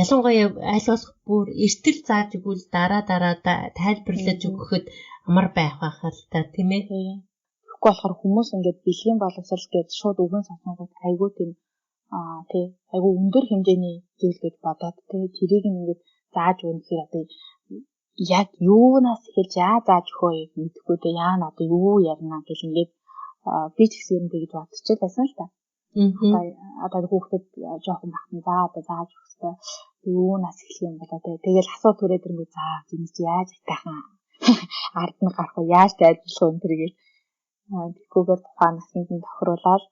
Ялангуяа аль болох бүр эртэл зааж өгвөл дараа дараа тайлбарлаж өгөхөд амар байх байхаа л та тийм ээ. Тэгэхгүй болохоор хүмүүс ингээд бэлгийн боловсрол гэж шууд үгэн сонсонгууд айгүй тийм тий айгүй өндөр хэмжээний зүйл гэж бодоод тий тэрийг ингээд зааж өгнө гэхээр одоо яг юунаас эхэлж яа зааж өгөхөө мэдэхгүй тий яана одоо юу ярина гэл ингээд Би ч гэсэн ер нь тэгж бодчих байсан л та. Одоо хүүхдэд жоохон бахна за одоо зааж өгөх хэвээр. Тэг юу нас эхлэх юм болоо те. Тэгэл асуулт түрээд ирэнгүү за энэ чи яаж айтайхан ард нь гарах уу, яаж тайлбарлах вэ тэр гээл. Тэгхгүйгээр тухайн насанд нь тохируулаад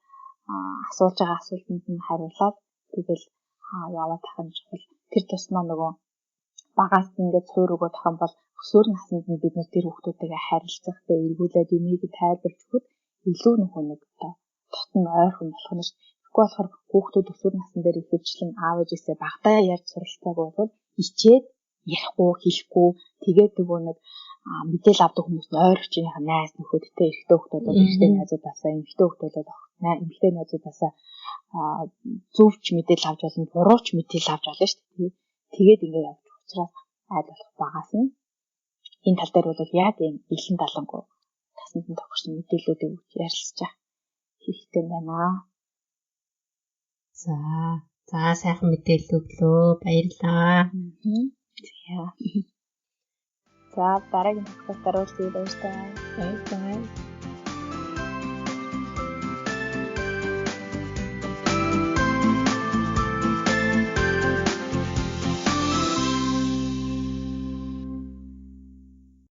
асуулж байгаа асуултанд нь хариулаад тэгэл яваад тах нь чухал. Тэр тусмаа нөгөө багаас ингээд суур өгөөд тах юм бол өсвөр наснд нь бид нэр тэр хүүхдүүдтэйгээ харилцах тэ эргүүлээд юмыг тайлбарлаж өгөхөд илүү нөгөө нэг одоо дотн ойрхон болох нь шүү. Тэгэхгүй болохоор хүүхдүүд өсвөр насн дээр ихэвчлэн аав ээжээсээ багадаа ярьж суралцаагүй бол ичээд ярихгүй хэлэхгүй тэгээд нөгөө нэг мэдээлэл авдаг хүмүүс нь ойр хүчнийхээ найз нөхөд тэ эрэгтэй хүүхдүүд бол эрэгтэй найзуудаасаа эмэгтэй хүүхдүүд бол эмэгтэй найзуудаасаа зөвч мэдээлэл авч болно, бурууч мэдээлэл авч болно шүү дээ. Тэгээд ингээд явж учраас айл болох багаас нь энэ тал дээр бол яг ийм илэн далангүй насанд нь тохирсон мэдээллүүдийг өгч ярилцж хэрэгтэй байна. За сайхан мэдээлэл өглөө. Баярлалаа. За. За дараагийн подкастаар уулзъя. Баярлалаа. Баярлалаа.